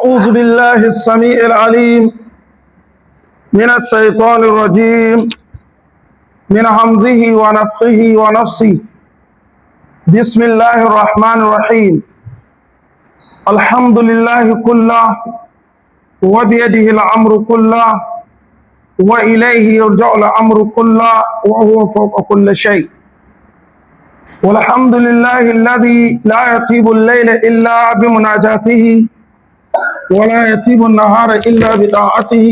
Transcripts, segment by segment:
أعوذ بالله السميع العليم من الشيطان الرجيم، من همزه ونفخه ونفسه. بسم الله الرحمن الرحيم. الحمد لله كله، وبيده الأمر كله، وإليه يرجع الأمر كله، وهو فوق كل شيء. والحمد لله الذي لا يطيب الليل إلا بمناجاته، ولا يطيب النهار إلا بطاعته،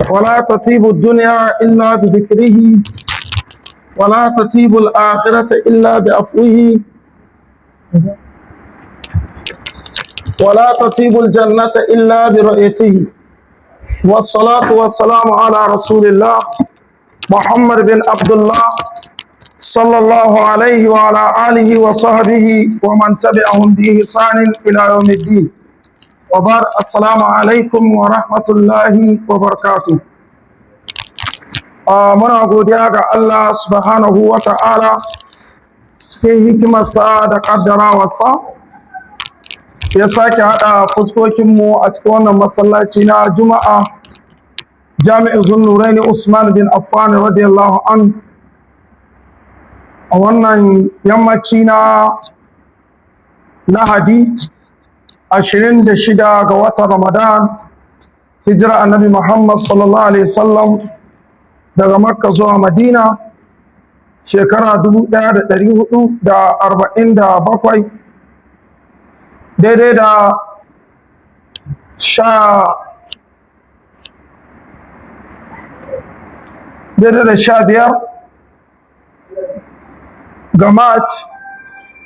ولا تطيب الدنيا إلا بذكره، ولا تطيب الآخرة إلا بعفوه، ولا تطيب الجنة إلا برؤيته. والصلاة والسلام على رسول الله محمد بن عبد الله صلى الله عليه وعلى آله وصحبه ومن تبعهم بإحسان إلى يوم الدين، وبارك. السلام عليكم ورحمة الله وبركاته. Muna godiya ga Allah subhanahu wa ta'ala, cikin hikimarsa da ƙaddarawarsa ya sake haɗa fuskokinmu a cikin wannan masallaci na Juma'a, Jami'in Zunnuraini Usman bin Affan radiyallahu an, a wannan yammaci na Lahadi, 26 ga watan Ramadan, hijira Annabi Muhammad sallallahu alaihi wasallam daga Makka zuwa Madina shekara 1447, daidai da sha daidai da 15 ga March,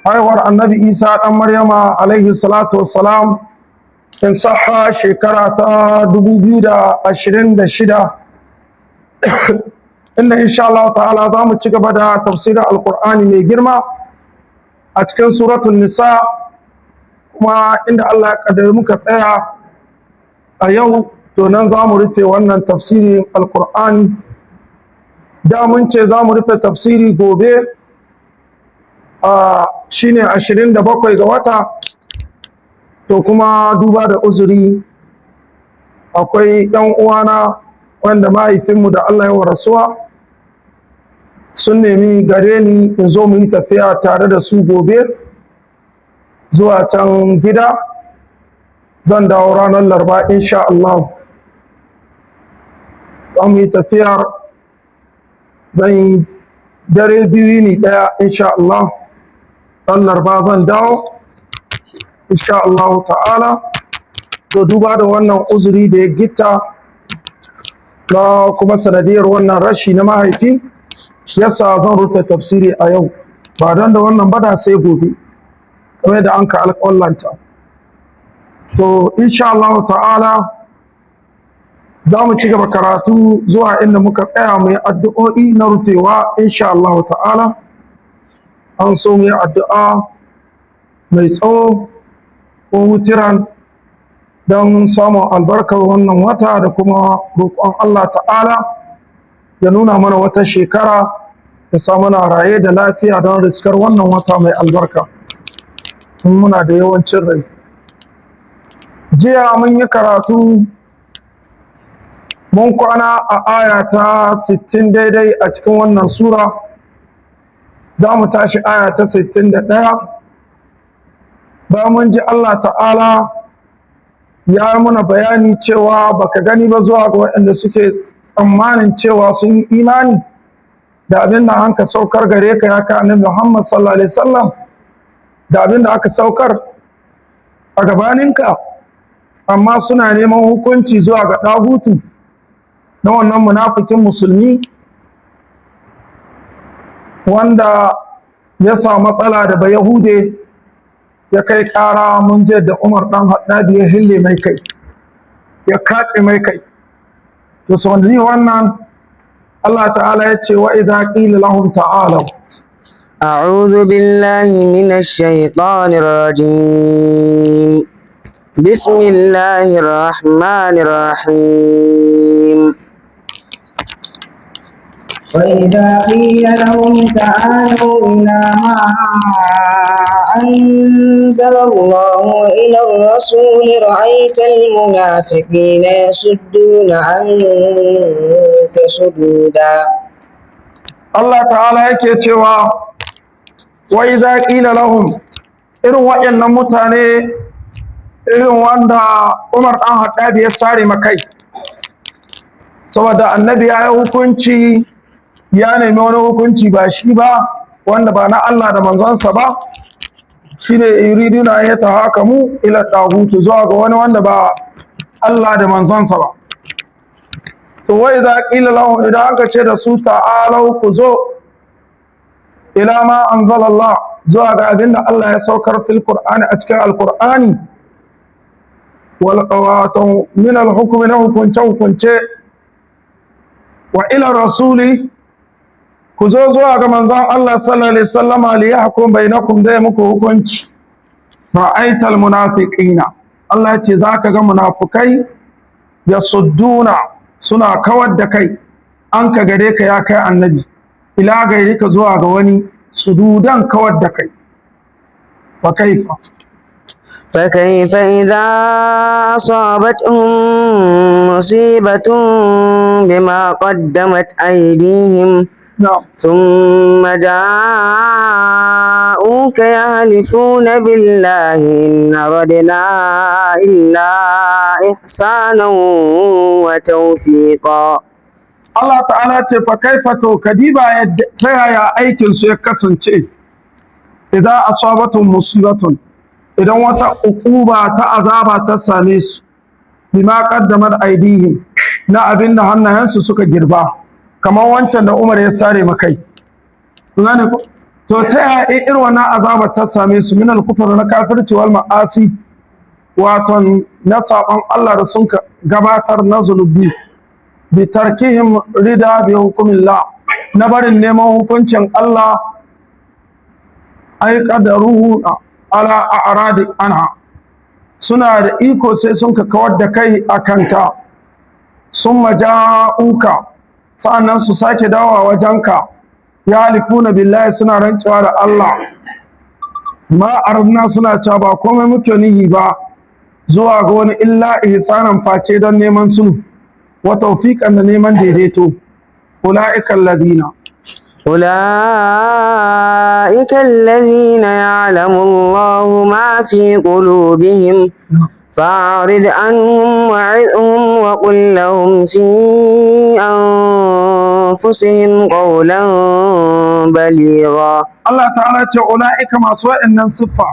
haihuwar Annabi Isa ɗan Maryama alaihi salatu wassalam in sahha, shekara ta 2026, inda insha Allah ta'ala za mu ci gaba da tafsirin Alkur'ani mai girma a cikin Suratul Nisa, kuma inda Allah ya kaddari muka tsaya a yau, to nan za mu rufe wannan tafsirin Alkur'ani. Da mun ce za mu rufe tafsiri gobe, a shine 27 ga wata. To kuma duba da uzuri, akwai ɗan uwana wanda mahaifinmu da Allah ya wa rasuwa, sun nemi gare ni in zo mu yi tafiya tare da su gobe zuwa can gida. Zan dawo ranar Laraba insha Allah. Za mu yi tafiyar, zan yi dare 2 ni 1 insha Allah. Ran Laraba zan dawo insha Allah ta'ala. To duba da wannan uzuri da ya gitta na kuma sanadiyar wannan rashi na mahaifi, yasa zan rufe tafsiri a yau. Ba don da wannan bada sai gobe kamar da an ka alƙawallanta. To insha Allah ta'ala za mu ci gaba karatu zuwa inda muka tsaya, mu yi addu'o'i na rufewa insha Allah ta'ala. An so mu yi addu'a mai tsawo ko wutiran don samun albarkar wannan wata da kuma roƙon Allah ta'ala ya nuna mana wata shekara, ya sa mana raye da lafiya don riskar wannan wata mai albarka tun muna da yawancin rai. Jiya mun yi karatu, mun kwana a aya ta 60 daidai a cikin wannan sura. Za mu tashi aya ta 61. Bayan mun ji Allah ta'ala ya yi mana bayani cewa baka gani ba zuwa ga waɗanda suke tsammanin cewa sun yi imani da abin da an ka saukar gare ka, ya ka Annabi Muhammad sallallahu alaihi wasallam, da abin da aka saukar a gabaninka, amma suna neman hukunci zuwa ga ɗagutu na wannan munafikin musulmi wanda ya samu matsala da Bayahude, ya kai ƙara. Mun je da Umar ɗan Haɗabi ya hille mai kai, ya kace mai kai. To sau wannan Allah ta'ala ya ce: wa idza qila lahum ta'alu. أعوذ بالله من الشيطان الرجيم. بسم الله الرحمن الرحيم. وإذا قيل لهم تعالوا إلى ما أنزل الله وإلى الرسول رأيت المنافقين يصدون عنك صدودا. Allah ta'ala yake cewa wa iza qila lahum, irin waɗannan mutane, irin wanda Umar dan Khattab ya sare makai saboda annabi ya yi hukunci, ya nemi wani hukunci ba shi ba, wanda ba na Allah da manzonsa ba, shine yuriduna ya tahakamu ila tagutu, zuwa ga wani wanda ba Allah da manzonsa ba. To wai idza qila lahum, idan aka ce da su ta'alau, ku zo, ila ma anzalallah, zuwa ga abinda Allah ya saukar, fil qur'ani, a cikin alqur'ani, wal wato min al hukmi, na hukunce hukunce, wa ila rasuli, ku zo zuwa ga manzon Allah sallallahu alaihi wasallama, li yahkum bainakum, da ya muku hukunci, ra'aital munafiqina, Allah ya ce zaka ga munafukai, yasudduna, suna kawar da kai, an ka gare ka ya kai annabi, ila gairi ka, zuwa ga wani, sududan, kawar da kai. Fa kaifa فكيف إذا أصابتهم مصيبة بما قدمت أيديهم na'am ثم جاءوك يحلفون بالله إن أردنا إلا إحسانا وتوفيقا. Allah ta'ala ce fa kaifa, to kadiba yadda ta yaya aikin su ya kasance, idan asabatun musibatun, idan wata uquba ta azaba ta same su, bima qaddamat aidihim, na abin da hannayensu suka girba, kamar wancan da Umar ya sare makai. Kun gane ko? To ta yaya irin wannan azaba ta same su, min al-kufr, na kafirci, wal ma'asi, waton na saban Allah da sun gabatar na zunubi, bi tarkihim rida bi hukumillah, na barin neman hukuncin Allah, ai qadaruhu ala a'radi anha, suna da iko sai sun ka kawar da kai a kanta, summa ja'uka, sa'annan su sake dawowa wajenka, yahlifuna billahi, suna rantsuwa da Allah, ma aradna, suna cewa ba komai muke nihi ba zuwa ga wani, illa ihsanan, face don neman sulhu, wa tawfiqan, da neman daidaito. Ulaika alladhina أولئك الذين يعلم الله ما في قلوبهم فأعرض عنهم وعظهم وقل لهم في أنفسهم قولا بليغا. Allah ta'ala ce ulaika, masu wa'annan siffa,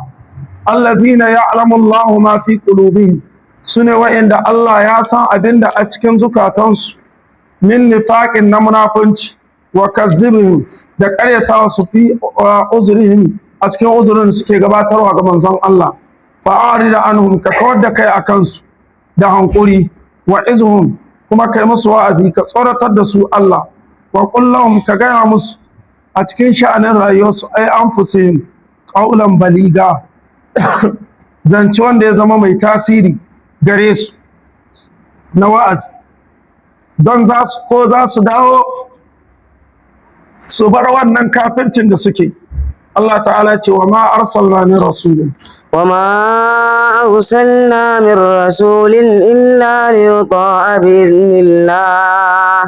allazina ya'lamu Allahu ma fi qulubihim, sune wa'anda Allah ya san abinda a cikin zukatansu, min nifaqin, na munafunci, wa kazzibihim, da ƙaryatawa su, fi uzurihim, a cikin uzurin suke gabatarwa ga manzon Allah. Fa'arid anhum, ka kawar da kai akan su da hankuri, wa izhum, kuma kai musu wa'azi, ka tsoratar da su Allah, wa qul lahum, ka gaya musu a cikin sha'anin rayuwarsu, ai anfusihim, qaulan baliga, zance wanda ya zama mai tasiri gare su na wa'azi, don za su ko za su dawo su bar wannan kafircin da suke. Allah ta'ala ce wa ma arsalna min rasulin وما أرسلنا من رسول إلا ليطاع بإذن الله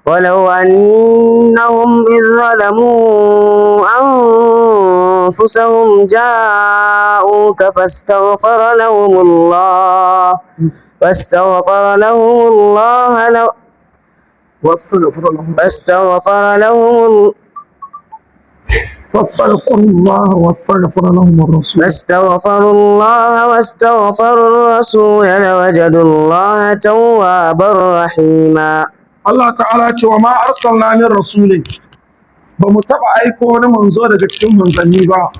ولو أنهم إذ ظلموا أنفسهم جاءوك فاستغفر لهم الله لو واستغفر لهم فاستغفر لهم فاستغفر الله واستغفر لهم الرسول فاستغفروا الله واستغفروا الرسول لوجدوا الله توابا رحيما. Allah ta'ala ce wa ma arsalna min rasulin, ba mu taba aiko wani manzo daga cikin manzanni ba,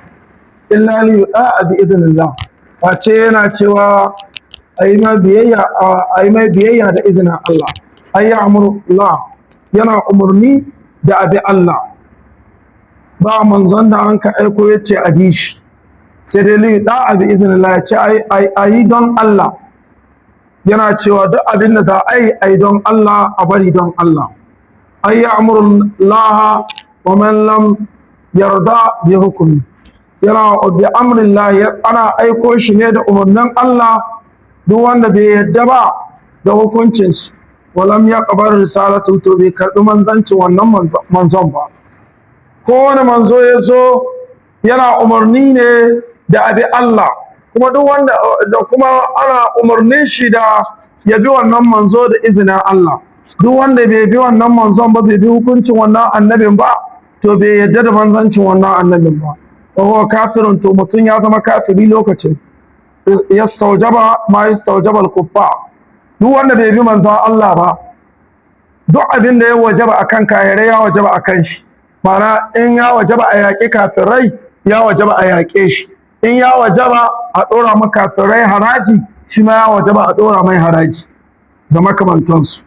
illa li yuda'a bi iznillah, face yana cewa ayi mai biyayya, ayi mai biyayya da izinin Allah, ay ya'muru Allah, yana umarni da abi Allah. Ba manzon da an ka aiko yace a bi shi, sai dai li yuda'a bi iznillah, ya ce ayi don Allah. Yana cewa duk abin da za a yi, a yi don Allah, a bari don Allah. Ay ya'muru Allah wa man lam yarda bi hukmi, yana bi amrillah, ana aiko shi ne da umarnin Allah, duk wanda bai yadda ba da hukuncin shi, walam yaqbal risalatu, to bai karbi manzancin wannan manzon ba. Kowane manzo ya zo yana umarni ne da abi Allah, kuma duk wanda da kuma ana umarnin shi da ya bi wannan manzo da izinin Allah. Duk wanda bai bi wannan manzon ba, bai bi hukuncin wannan annabin ba, to bai yarda da manzancin wannan annabin ba, fa huwa kafirun, to mutum ya zama kafiri lokacin. Yastaujaba ma yastaujaba al-kuffar, duk wanda bai bi manzon Allah ba, duk abin da ya wajaba akan kafirai ya wajaba akan shi. Ma'ana, in ya wajaba a yaƙi kafirai, ya wajaba a yaƙe shi. In ya wajaba a ɗora ma kafirai haraji, shi ma ya wajaba a ɗora mai haraji da makamantansu.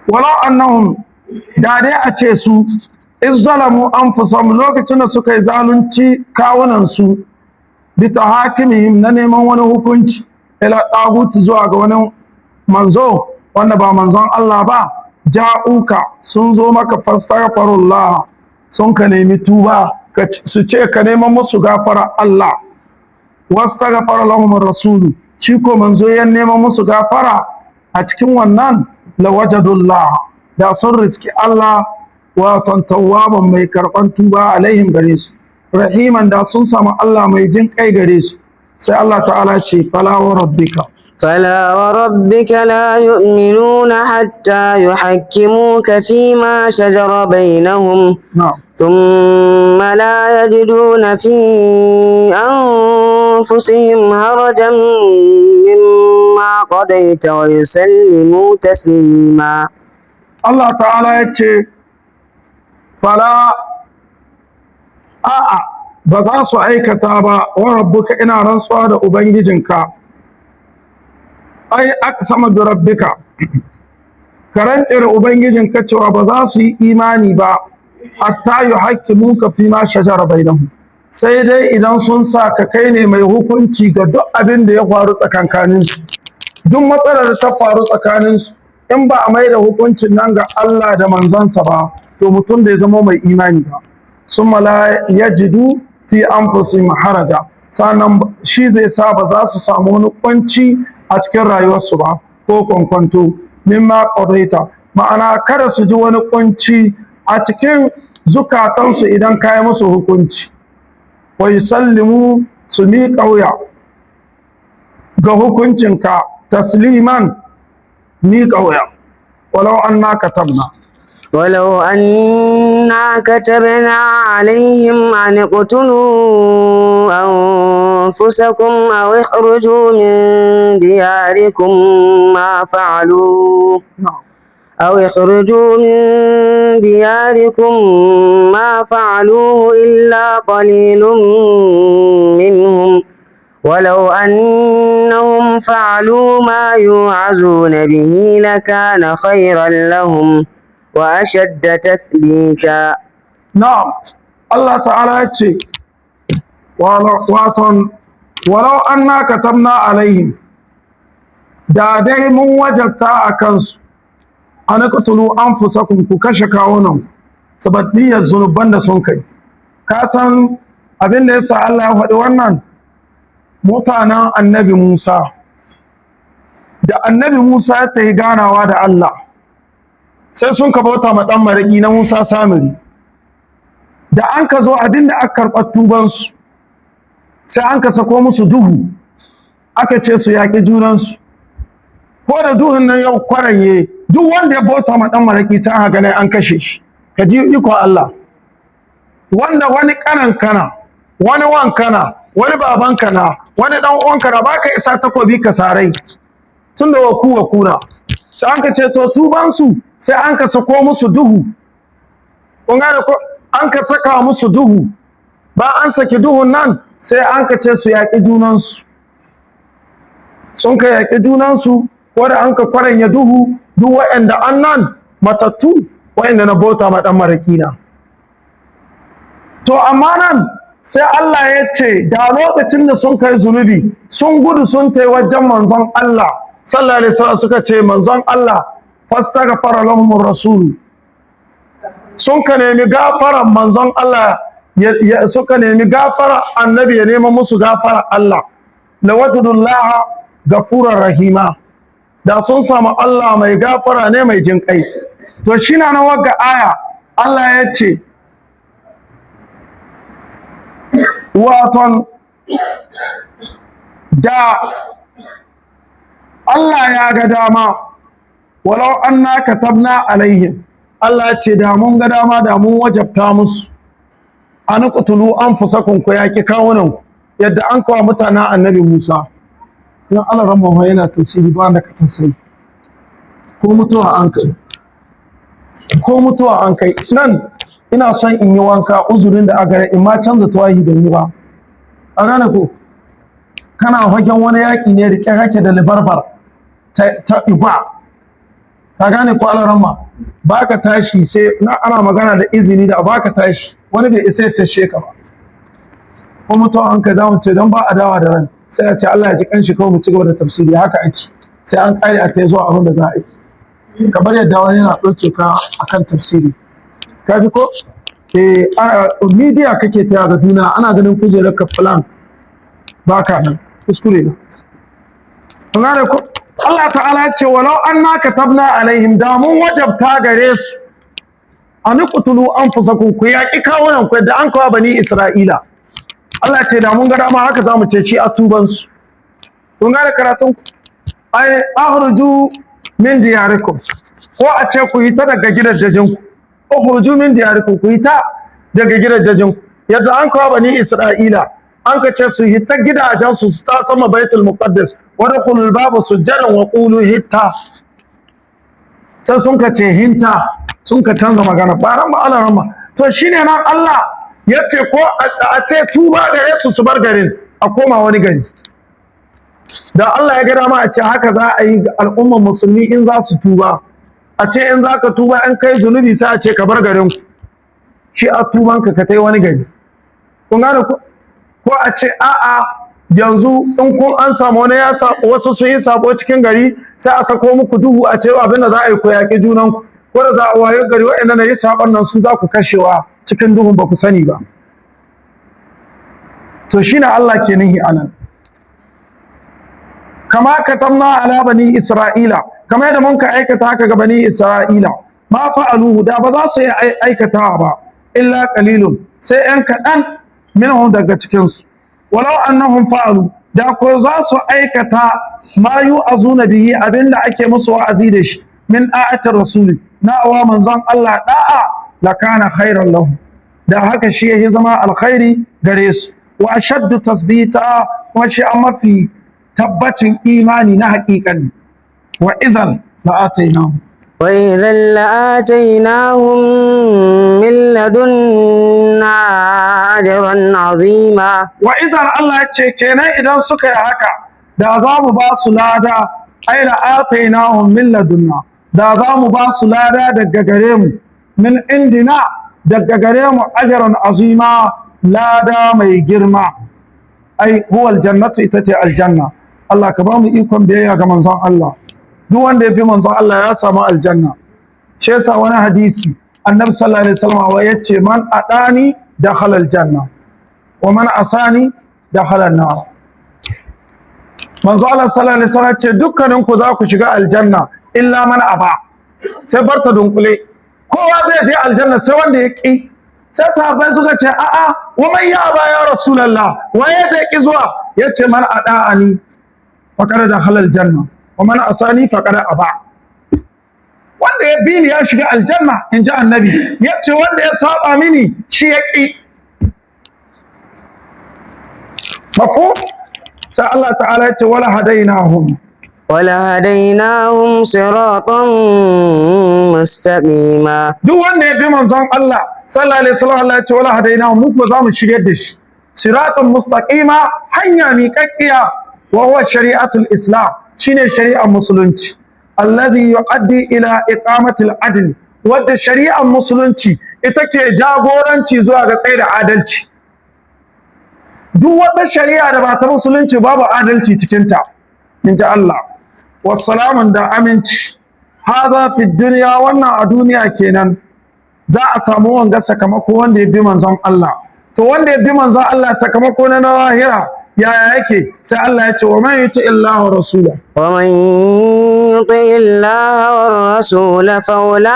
Walau annahum, da dai a ce su, iz zalamu anfusahum, lokacin da suka yi zalunci kawunansu, bi tahakimihim, na neman wani hukunci, ila ɗagutu, zuwa ga wani manzo wanda ba manzon Allah ba, ja'uka, sun zo maka, fastaghfirullah, sun ka nemi tuba, su ce ka neman musu gafara Allah, wastaghfara lahum rasulu, shi ko manzo ya neman musu gafara a cikin wannan, lawajadullah, da sun riski Allah waton tawwaban, mai karban tuba, alaihim, gare su, rahiman, da sun samu Allah mai jin kai gare su. Sai Allah ta'ala ce: fala wa rabbika. فلا وربك لا يؤمنون حتى يحكموك فيما شجر بينهم na'am ثم لا يجدون في أنفسهم حرجا مما قضيت ويسلموا تسليما. Allah ta'ala ya ce: fala, a'a, ba za su aikata ba, wa rabbuka, ina rantsuwa da ubangijinka, ai aqsama bi rabbika, ka rantse da ubangijinka cewa ba za su yi imani ba, hatta yuhakkimuka fi ma shajara bainahum, sai dai idan sun sa ka kai ne mai hukunci ga duk abin da ya faru tsakankaninsu. Duk matsalar da ta faru tsakaninsu, in ba a mai da hukuncin nan ga Allah da manzansa ba, to mutum bai zama mai imani ba. Summa la yajidu fi anfusihim haraja, sannan shi zai sa ba za su samu wani kunci a cikin rayuwarsu ba ko kwankwanto, mimma qadaita, ma'ana kada su ji wani kunci a cikin zukatansu idan ka yi musu hukunci, wa yusallimu, su miƙa wuya ga hukuncinka, tasliman, miƙa wuya. Walau anna katabna ولو أنا كتبنا عليهم أن اقتلوا أنفسكم أو اخرجوا من دياركم ما فعلوه أو اخرجوا من دياركم ما فعلوه إلا قليل منهم. ولو أنهم فعلوا ما يوعظون به لكان خيرا لهم وأشد تثبيتا. Na'am, Allah ta'ala ya ce, waton, walau anna katabna alaihim, da dai mun wajabta a kansu, an qtulu anfusakum, ku kashe kawunan, sabadiyar zunuban da sun kai. Ka san abin da yasa Allah ya faɗi wannan? Mutanen Annabi Musa, da Annabi Musa ya tafi ganawa da Allah, sai sun ka bauta ma ɗan maraƙi na Musa Samiri. Da an ka zo abin da aka karɓar tubansu, sai an ka sako musu duhu, aka ce su yaƙi junansu. Ko da duhun nan yau kwaranye, duk wanda ya bauta ma ɗan maraƙi sai aka gane an kashe shi. Ka ji iko Allah, wanda wani kanan kana, wani wan kana, wani baban kana, wani dan uwan kana, baka isa takobi ka sarai, tunda wa ku wa kuna. Sai an ka ce to tubansu, sai an ka sako musu duhu. Kun gane ko? An ka saka musu duhu. Ba an saki duhun nan, sai an ka ce su yaƙi junansu. Sun ka yaƙi junansu. Ko da an ka kwaranya duhu, duk waɗanda an nan matattu, waɗanda na bauta ma ɗan maraƙi na. To amma nan sai Allah ya ce da lokacin da sun kai zunubi, sun gudu sun tai wajen manzon Allah sallallahu alaihi wasallam, suka ce manzon Allah, fastaghfara lahumur rasul. Sun ka nemi gafaran manzon Allah, suka nemi gafara annabi ya nema musu gafara Allah, lawajadullaha gafurar rahima, da sun samu Allah mai gafara ne mai jin kai. To shi na nan wagga aya Allah ya ce waton da Allah ya ga dama, walau anna katabna alaihim, Allah ya ce da mun ga dama da mun wajabta musu an qutulu anfusakum, ku yaki kawunan ku yadda an kawo mutanen annabi Musa. In Allah ramma yana tafsiri ba da ka tasai ko mutuwa an kai, ko mutuwa an kai nan ina son in yi wanka, uzurin da aka in ma canza tuwahi ban yi ba. A gane ko kana fagen wani yaƙi ne rike kake da libarbar ta igwa, ka gane ko alaramma ba ka tashi sai na ana magana da izini da ba ka tashi, wani bai isa ya tashe ka ba. Ko mutuwa an kai za mu ce don ba a dawa da ran, sai a ce Allah ya ji kanshi kawai mu ci gaba da tafsiri. Haka ake sai an kare a ta zuwa abin da za a yi, kamar yadda wani yana ɗauke ka akan tafsiri. Ka ji ko eh media kake ta ga duniya ana ganin kujerar ka plan baka nan, kuskure ne. Kun gane ko Allah ta'ala ya ce walau anna katabna alaihim, da mun wajabta gare su an qutulu anfusakum, ku yaki kawunan ku da an kawo bani Isra'ila. Allah ya ce da mun ga dama haka zamu ce shi a tuban su. Kun gane karatun ku? Ai akhruju min diyarikum, ko a ce ku yi ta daga gidajen ku, ukhruju min diyarikum, ku yi ta daga gidajen ku yadda an kawo bani Isra'ila, an ka ce su hita gidajen su su ta sama Baitul Muqaddas, wa dukhulul baba sujjadan wa qulu hitta, sai sun ka ce hinta, sun ka canza magana ba ran ba Allah ramma. To shine nan Allah ya ce ko a ce tuba gare su su bar garin a koma wani gari. Da Allah ya ga dama a ce haka za a yi ga al'ummar musulmi in za su tuba, a ce in za ka tuba in kai zunubi sai a ce ka bar garin ku, shi a tubanka ka tai wani gari. Kun gane ko? Ko a ce a'a yanzu in kun an samu wani ya wasu sun yi sabo cikin gari, sai a sako muku duhu a ce abin da za a yi ku yaƙi junan ku, ko da za a wayo gari waɗanda na yi sabon nan su za ku kashewa cikin duhun ba ku sani ba. To shine Allah ke nihi anan, kama katamna ala bani Isra'ila, kamar yadda mun ka aikata haka ga bani Isra'ila, ma fa'aluhu, da ba za su yi aikatawa ba, illa qalilun, sai yan kaɗan, minhum, daga cikinsu. Walau annahum fa'alu, da ko za su aikata ma yu'azuna bihi, abinda ake musu wa'azi da shi, min da'atir rasuli, na awa manzon Allah da'a, lakana khairan lahum, da haka shi yahi zama alkhairi gare su, wa ashaddu tasbita, kuma shi an mafi tabbacin imani na haƙiƙani, wa izan la'atainahum وإذا لآتيناهم من لدنا أجرا عظيما. Wa idan Allah ya ce kenan idan suka yi haka da za mu ba su lada, ai la atainahum min ladunna, da za mu ba su lada daga gare mu, min indina, daga gare mu, ajran azima, lada mai girma, ai huwa aljannatu, ita ce aljanna. Allah ka ba mu ikon biyayya ga manzon Allah. Duk wanda ya bi manzon Allah ya samu aljanna. Shi yasa wani hadisi annabi sallallahu alaihi wasallam ya ce man adani dakhala aljanna wa man asani dakhala an-nar. Manzo Allah sallallahu alaihi wasallam ce dukkanin ku za ku shiga aljanna illa man aba, sai barta dunkule, kowa zai je aljanna sai wanda ya ki. Sai sahabbai suka ce a'a, wa man ya aba ya rasulullah, waye zai ki zuwa? Yace man ada'ani faqad dakhala aljanna wa man asani faqad aba. Wanda ya bi ni ya shiga aljanna, in ji annabi. Yace wanda ya saba mini shi ya ki. Mafhum? Sai Allah ta'ala ya ce wala hadainahum ولهديناهم صراطا مستقيما. Duk wanda ya bi manzon Allah sallallahu alaihi wasallam, Allah ya ce wala hadainahum, mu ko za mu shiryar da shi siratan mustaqima, hanya miƙaƙƙiya, wa huwa shari'atul islam, shine shari'ar musulunci, alladhi yuaddi ila iqamatil adl, wadda shari'ar musulunci ita ke jagoranci zuwa ga tsaye da adalci. Duk wata shari'a da ba ta musulunci babu adalci cikinta, in ji Allah. Wassalamun, da aminci. Hadha fi dunya, wannan a duniya kenan. Za a samu wanga sakamako wanda ya bi manzon Allah. To, wanda ya bi manzon Allah, sakamako na lahira yaya yake? Sai Allah ya ce: wa man yuti illaha wa rasula. ومن يطع الله والرسول فأولئك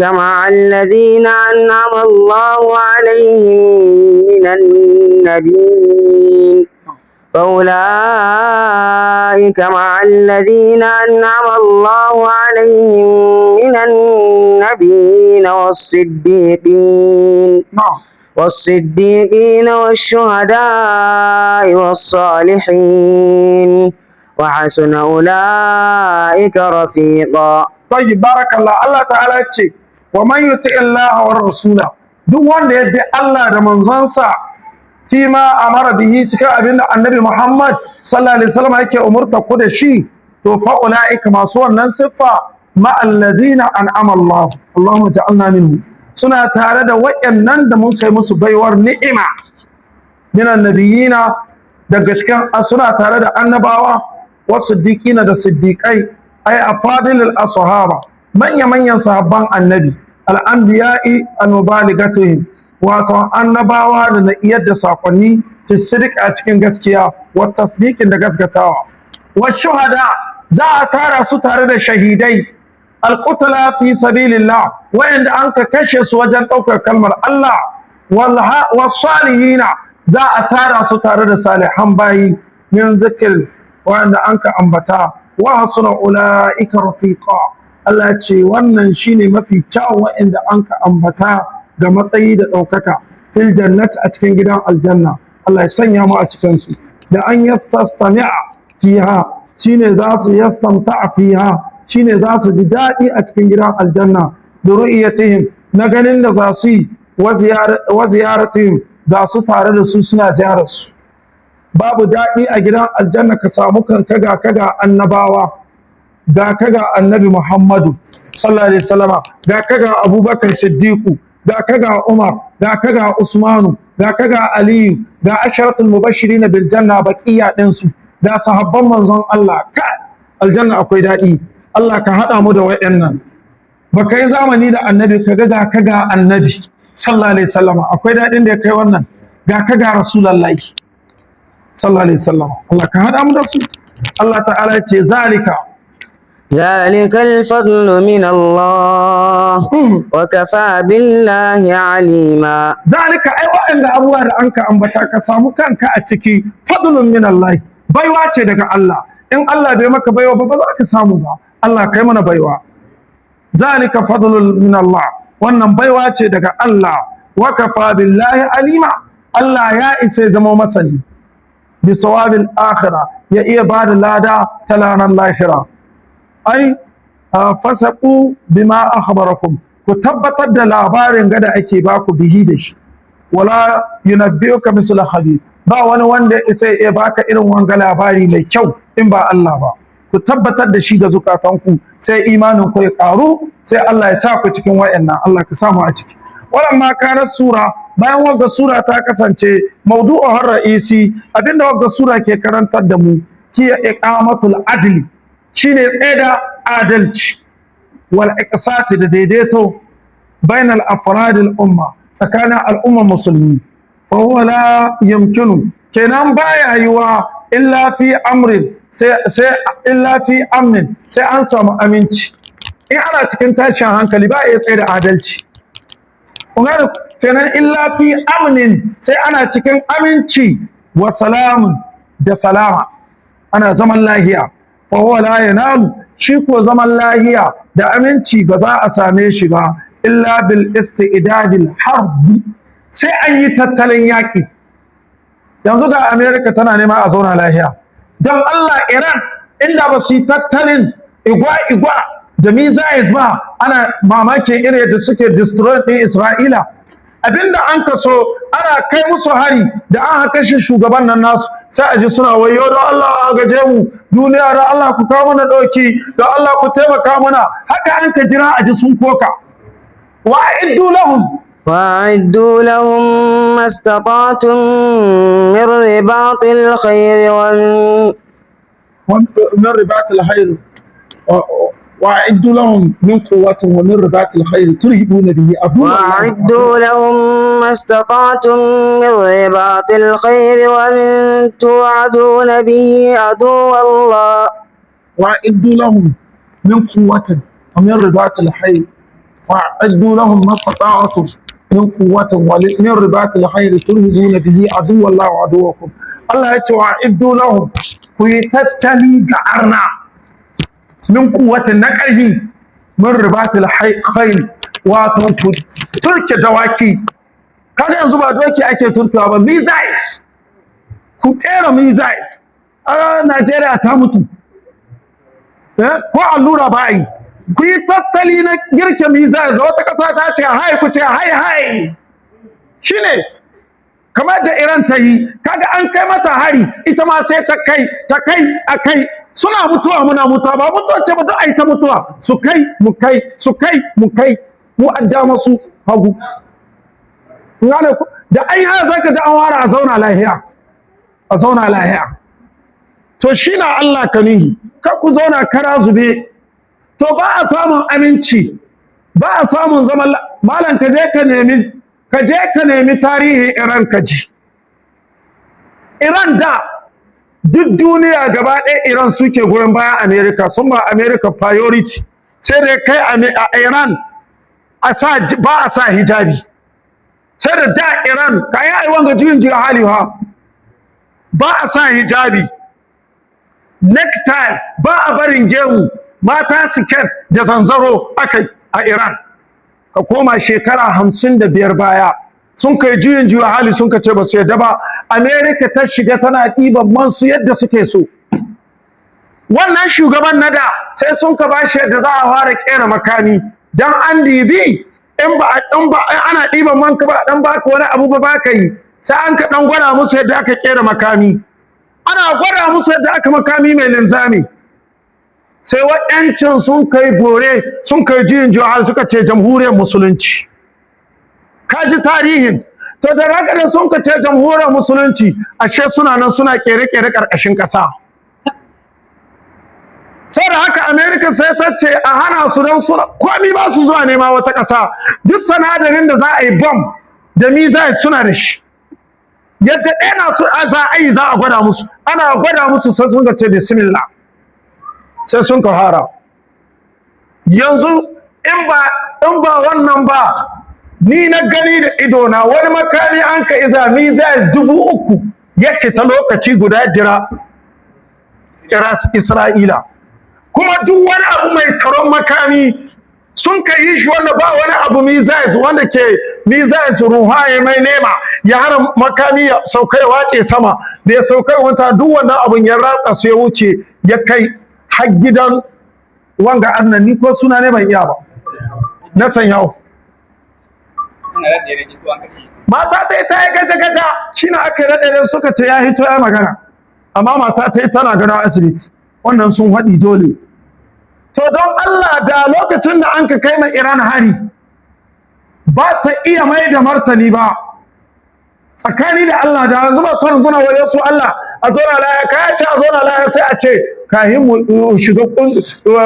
مع الذين أنعم الله عليهم من النبيين فأولئك مع الذين أنعم الله عليهم من النبيين والصديقين والصديقين والشهداء والصالحين وحسن أولئك رفيقا. طيب، بارك الله. Allah ta'ala ce: wa man yuti illaha war rasula, duk wanda ya bi Allah da manzonsa, fima amara bihi, cikin abin da Annabi Muhammad sallallahu alaihi wasallam yake umurta ku da shi, to fa ulaika, masu wannan siffa, ma allazina an'ama Allah, Allahumma ja'alna minhu, suna tare da waɗannan da mun kai musu baiwar ni'ima, minan nabiyina, daga cikin suna tare da annabawa, wasu siddiqina, da siddiqai, ay afadilul ashaba, manya manyan sahabban Annabi, al-anbiya'i al-mubaligatihim, wato annabawa da na iyar da sakonni, fi sidq, a cikin gaskiya, wa tasdiqin, da gaskatawa, wa shuhada, za a tara su tare da shahidai, alqutla fi sabilillah, wa'anda an ka kashe su wajen ɗaukar kalmar Allah, wasalihina, za a tara su tare da salihan bayi, min zikir, wa'anda an ka ambata, wa hasuna ulaika rafiqa. Allah ce wannan shine mafi kyawun wa'anda an ka ambata ga matsayi da ɗaukaka, fil jannati, a cikin gidan aljanna. Allah ya sanya mu a cikin su. Da an yastami'a fiha, shine za su yastamta'a fiha, shine za su ji daɗi a cikin gidan aljanna, bi ru'yatihim, na ganin da za su yi, wa ziyaratihim, ga su tare da su, suna ziyarar su. Babu daɗi a gidan aljanna ka samu kanka ga ka ga annabawa, ga ka ga Annabi Muhammadu sallallahu alaihi wasallama, ga ka ga Abubakar Siddiqu, ga ka ga Umar, ga ka ga Usmanu, ga ka ga Aliyu, ga asharatul mubashirin bil janna baqiya ɗinsu, ga sahabban manzon Allah. Ka aljanna akwai daɗi. Allah ka haɗa mu da waɗannan. Ba ka yi zamani da Annabi, ka ga ka ga Annabi sallallahu alaihi wasallama, akwai daɗin da ya kai wannan? Ga ka ga Rasulullahi sallallahu alaihi wasallama. Allah ka haɗa mu da su. Allah ta'ala ya ce: zalika ذلك الفضل من الله وكفى بالله عليما. Zalika, ai waɗanda abubuwa da an ka ambata, ka samu kanka a ciki, fadlun min Allah, baiwa ce daga Allah. In Allah bai maka baiwa ba, ba za ka samu ba. Allah kai mana baiwa. Zalika fadlun min Allah, wannan baiwa ce daga Allah. Wa kafa billahi alima, Allah ya isa ya zama masani, bi sawabil akhirah, ya iya bada lada ta ranar lahira. Ai fasaqu bima akhbarakum, ku tabbatar da labarin gada ake baku, bihi, da shi. Wala yunabbi'uka mislu khabir, ba wani wanda isa ya baka irin wanga labari mai kyau in ba Allah ba. Ku tabbatar da shi ga zukatanku, sai imanin ku ya karu, sai Allah ya sa ku cikin wayannan. Allah ka samu a ciki. Walamma kanat sura, bayan wagga sura ta kasance, mawdu'uhar ra'isi, abinda wagga sura ke karantar da mu, hiya iqamatul adli, shine tsaida adalci, wal iqsati, da daidaito, bainal afradil umma, tsakanin al'ummar musulmi. Fa huwa la yumkinu, kenan baya yiwa, illa fi amrin, sai illa fi amnin, sai an samu aminci. In ana cikin tashin hankali, ba iya tsaye da adalci. Kun gane? Kenan illa fi amnin, sai ana cikin aminci, wa salamun, da salama, ana zaman lahiya. Fa huwa la yanalu, shi ko zaman lahiya da aminci ba za a same shi ba, illa bil isti'dadil harbi, sai an yi tattalin yaƙi. Yanzu ga America tana nema a zauna lahiya. Don Allah, Iran inda ba su yi tattalin igwa-igwa da missiles ba, ana mamakin irin yadda suke destroy ɗin Isra'ila. Abinda an kaso, ana kai musu hari da an kashe shugaban nan nasu, sai a ji suna: "Wayo, don Allah a gaje mu duniya, don Allah ku kawo mana ɗauki, don Allah ku taimaka mana." Haka an ka jira a ji sun koka. Wa a'iddu lahum وأعدوا لهم ما استطعتم من رباط الخير من رباط الخير. Wa'iddu lahum min quwwatin wa min ribatil khayl turhibuna bihi aduwwallahi. وأعدوا لهم ما استطعتم من رباط الخير ومن توعدون به عدو الله. وأعدوا لهم من قوة ومن رباط الخيل، وأعدوا لهم ما استطعتم من قوة ومن رباط الخيل ترهبون به عدو الله وعدوكم. Allah ya ce wa'iddu lahum, ku yi tattali ga arna, min quwwatin, na ƙarfi, min ribatil khayl, wato ku turke dawaki. Kaga yanzu ba doki ake turkewa ba, missiles, ku kera missiles. A Najeriya ta mutu. Ko allura ba yi. Ku yi tattali na girke missile, da wata ƙasa ta ce hai, ku ce hai hai. Shine kamar da Iran ta yi. Kaga an kai mata hari, ita ma sai ta kai, ta kai a kai. Suna mutuwa, muna mutuwa. Ba mutuwa ce ba, duk ai ta mutuwa. Su kai, mu kai, su kai, mu kai. Mu adda masu hagu. Gane ku? Da ai haka zaka ji an ware, a zauna lahiya, a zauna lahiya. To shi na Allah ka nihi, kar ku zauna kara zube. To ba a samun aminci, ba a samun zaman. Malam, ka je ka nemi tarihin Iran ka ji. Iran da duk duniya gaba ɗaya Iran suke goyon bayan America, sun ba America priority. Sai da kai a Iran a sa ba a sa hijabi. Sai da da Iran kayan ai wanga juyin juya hali ha, ba a sa hijabi, necktie, ba a barin gemu, mata siket da zanzaro akai a Iran. Ka koma shekara 55 baya, sun kai juyin juya hali, sun ka ce ba su yadda ba. America ta shiga tana ɗiban man su yadda suke so. Wannan shugaban na da sai sun ka bashi yadda za a fara kera makami, dan an dibi in ba ana ɗiban man ka ba, dan baka wani abu ba baka yi. Sai an ka dan gwada musu yadda aka kera makami. Ana gwada musu yadda aka makami mai linzami, sai wa'yancin sun kai bore, sun kai juyin juya, suka ce jamhuriyar musulunci. Ka ji tarihin. To da haka da sun ka ce jamhuriyar musulunci, ashe suna nan suna kere-kere karkashin ƙasa. Sai da haka America sai ta ce a hana su, don suna komi ba su zuwa nema wata ƙasa. Duk sanadarin da za a yi bomb da missile suna da shi. Yadda ɗaya na su za a yi, za a gwada musu. Ana gwada musu, sai sun ka ce bismillah, sai sun ka fara. Yanzu in ba wannan ba, ni na gani da ido na wani makami an ka iza missile 3000 ya fita lokaci guda jira Isra'ila. Kuma duk wani abu mai taron makami sun ka yi shi, wanda ba wani abu missiles wanda ke missiles ruha ya mai nema ya hana makami ya sauka ya wace sama da ya sauka ya wanta. Duk wannan abun ya ratsa su, ya wuce, ya kai har gidan wanga annan. Ni ko suna ne ban iya ba, Netanyahu. Mata ta yi ta yi gaja-gaja, shi na aka yi raɗe, suka ce ya hito ya magana, amma mata ta yi tana gano asibiti. Wannan sun haɗi dole. To don Allah, da lokacin da an ka kai ma Iran hari ba ta iya mai da martani ba, tsakani da Allah, da yanzu ba son suna waye su Allah a zauna laya. Kaya ce a zauna laya, sai a ce kahin mu shiga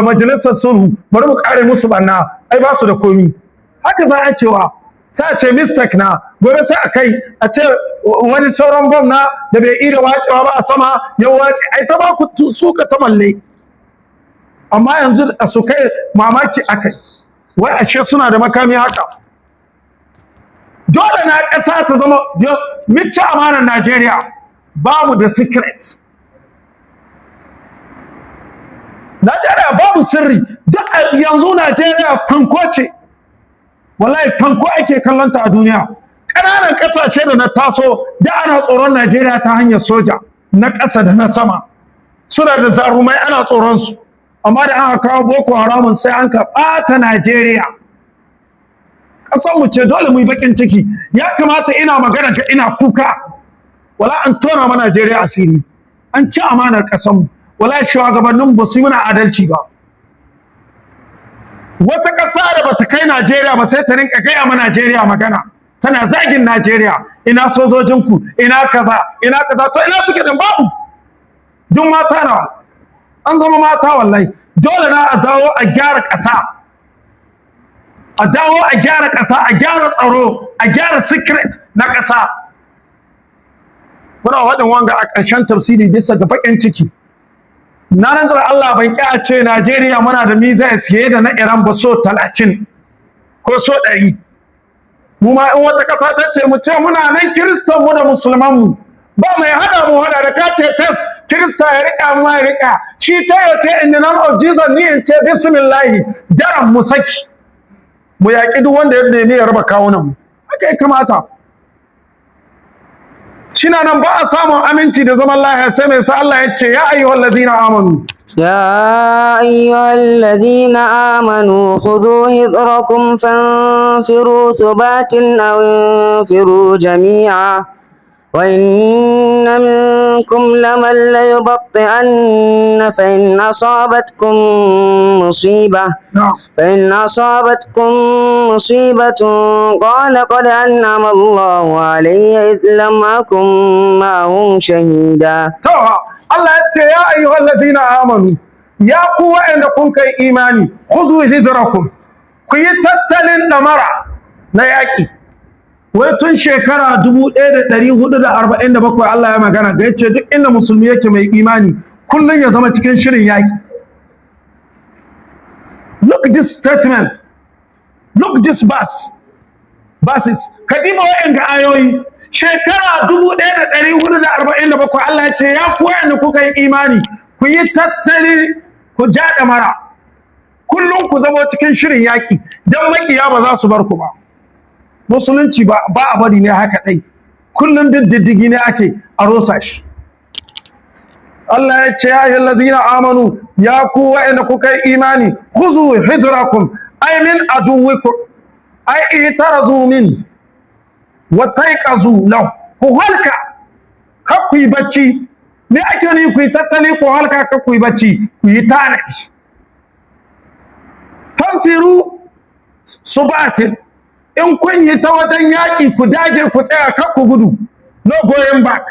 majalisar sulhu bari mu kare musu banna, ai ba su da komi. Haka za a cewa, sai a ce mistake na. Gobe sai a kai a ce wani sauran bom na da bai iya wacewa ba a sama ya wace, ai ta ba ku suka ta malle. Amma yanzu a su kai mamaki akai, wai ashe suna da makami haka. Dole na ƙasa ta zama micce amanar Najeriya, babu da secret. Najeriya babu sirri. Duk yanzu Najeriya fanko ce, wallahi fanko ake kallonta a duniya. Ƙananan ƙasashe da na taso da ana tsoron Najeriya ta hanyar soja na ƙasa da na sama, suna da zarumai, ana tsoron su. Amma da aka kawo Boko Haramun, sai an ka ɓata Najeriya. Ƙasar mu ce, dole mu yi bakin ciki. Ya kamata ina magana ga ina kuka. Wala an tona ma Najeriya asiri, an ci amanar ƙasar mu. Wala shugabannin ba su yi mana adalci ba. Wata ƙasa da bata kai Najeriya ba sai ta rinka gaya ma Najeriya magana, tana zagin Najeriya, ina sojojinku, ina kaza, ina kaza. To ina suke din? Babu. Duk mata nawa An zama mata wallahi. Dole na a dawo a gyara ƙasa, a dawo a gyara ƙasa, a gyara tsaro, a gyara secret na ƙasa. Muna waɗin wanga a ƙarshen tafsiri bisa ga baƙin ciki. Na rantsar Allah, ban ƙi a ce Najeriya muna da missiles fiye da na Iran ba so 30 ko so 100. Mu ma in wata ƙasa ta ce mu ce muna nan, Kiristan mu da Musulman mu, ba mai hada mu hada da ka ce test. Kirista ya rika mu ya rika shi ta ya ce "In the name of Jesus", ni in ce "Bismillahi", daren mu saki mu yaƙi duk wanda ya nemi ya raba kawunan mu. Haka ya kamata. Shina nan ba a samun aminci da zaman lafiya sai mai sa Allah ya ce: "Ya ayyuhal ladina amanu." يا أيها الذين آمنوا خذوا حذركم فانفروا ثبات أو انفروا جميعا وإن منكم لمن ليبطئن فإن أصابتكم مصيبة قال قد أنعم الله علي إذ لم أكن معهم شهيدا. To, Allah ya ce: "Ya ayyuhal ladina amanu", ya ku wa'anda kun kai imani, "khuzu hidrakum", ku yi tattalin damara na yaƙi. Wai tun shekara 1447 Allah ya magana da yace duk inda musulmi yake mai imani, kullum ya zama cikin shirin yaƙi. Look this statement, look this verse, verses. Ka diba wa'anga ayoyi, shekara 1447 Allah ya ce: "Ya ku wa'anda kuka yi imani, ku yi tattali, ku ja mara, kullum ku zama cikin shirin yaƙi, don maƙiya ba za su bar ku ba." Musulunci ba ba a bari ne haka ɗai, kullum bin diddigi ne ake a rosa shi. Allah ya ce: "Ya ayyuhal ladina amanu", ya ku wa'anda kuka yi imani, "khuzu hizrakum", ay min aduwwikum, ay ihtarazu min wa taiqazu lahu. Ku halka, kar ku yi bacci. Me ake ni ku yi tattali, ku halka, kar ku yi bacci, ku yi tanadi? "Fanfiru subatin", in kun yi ta wajen yaƙi, ku dage, ku tsaya, kar ku gudu, no going back,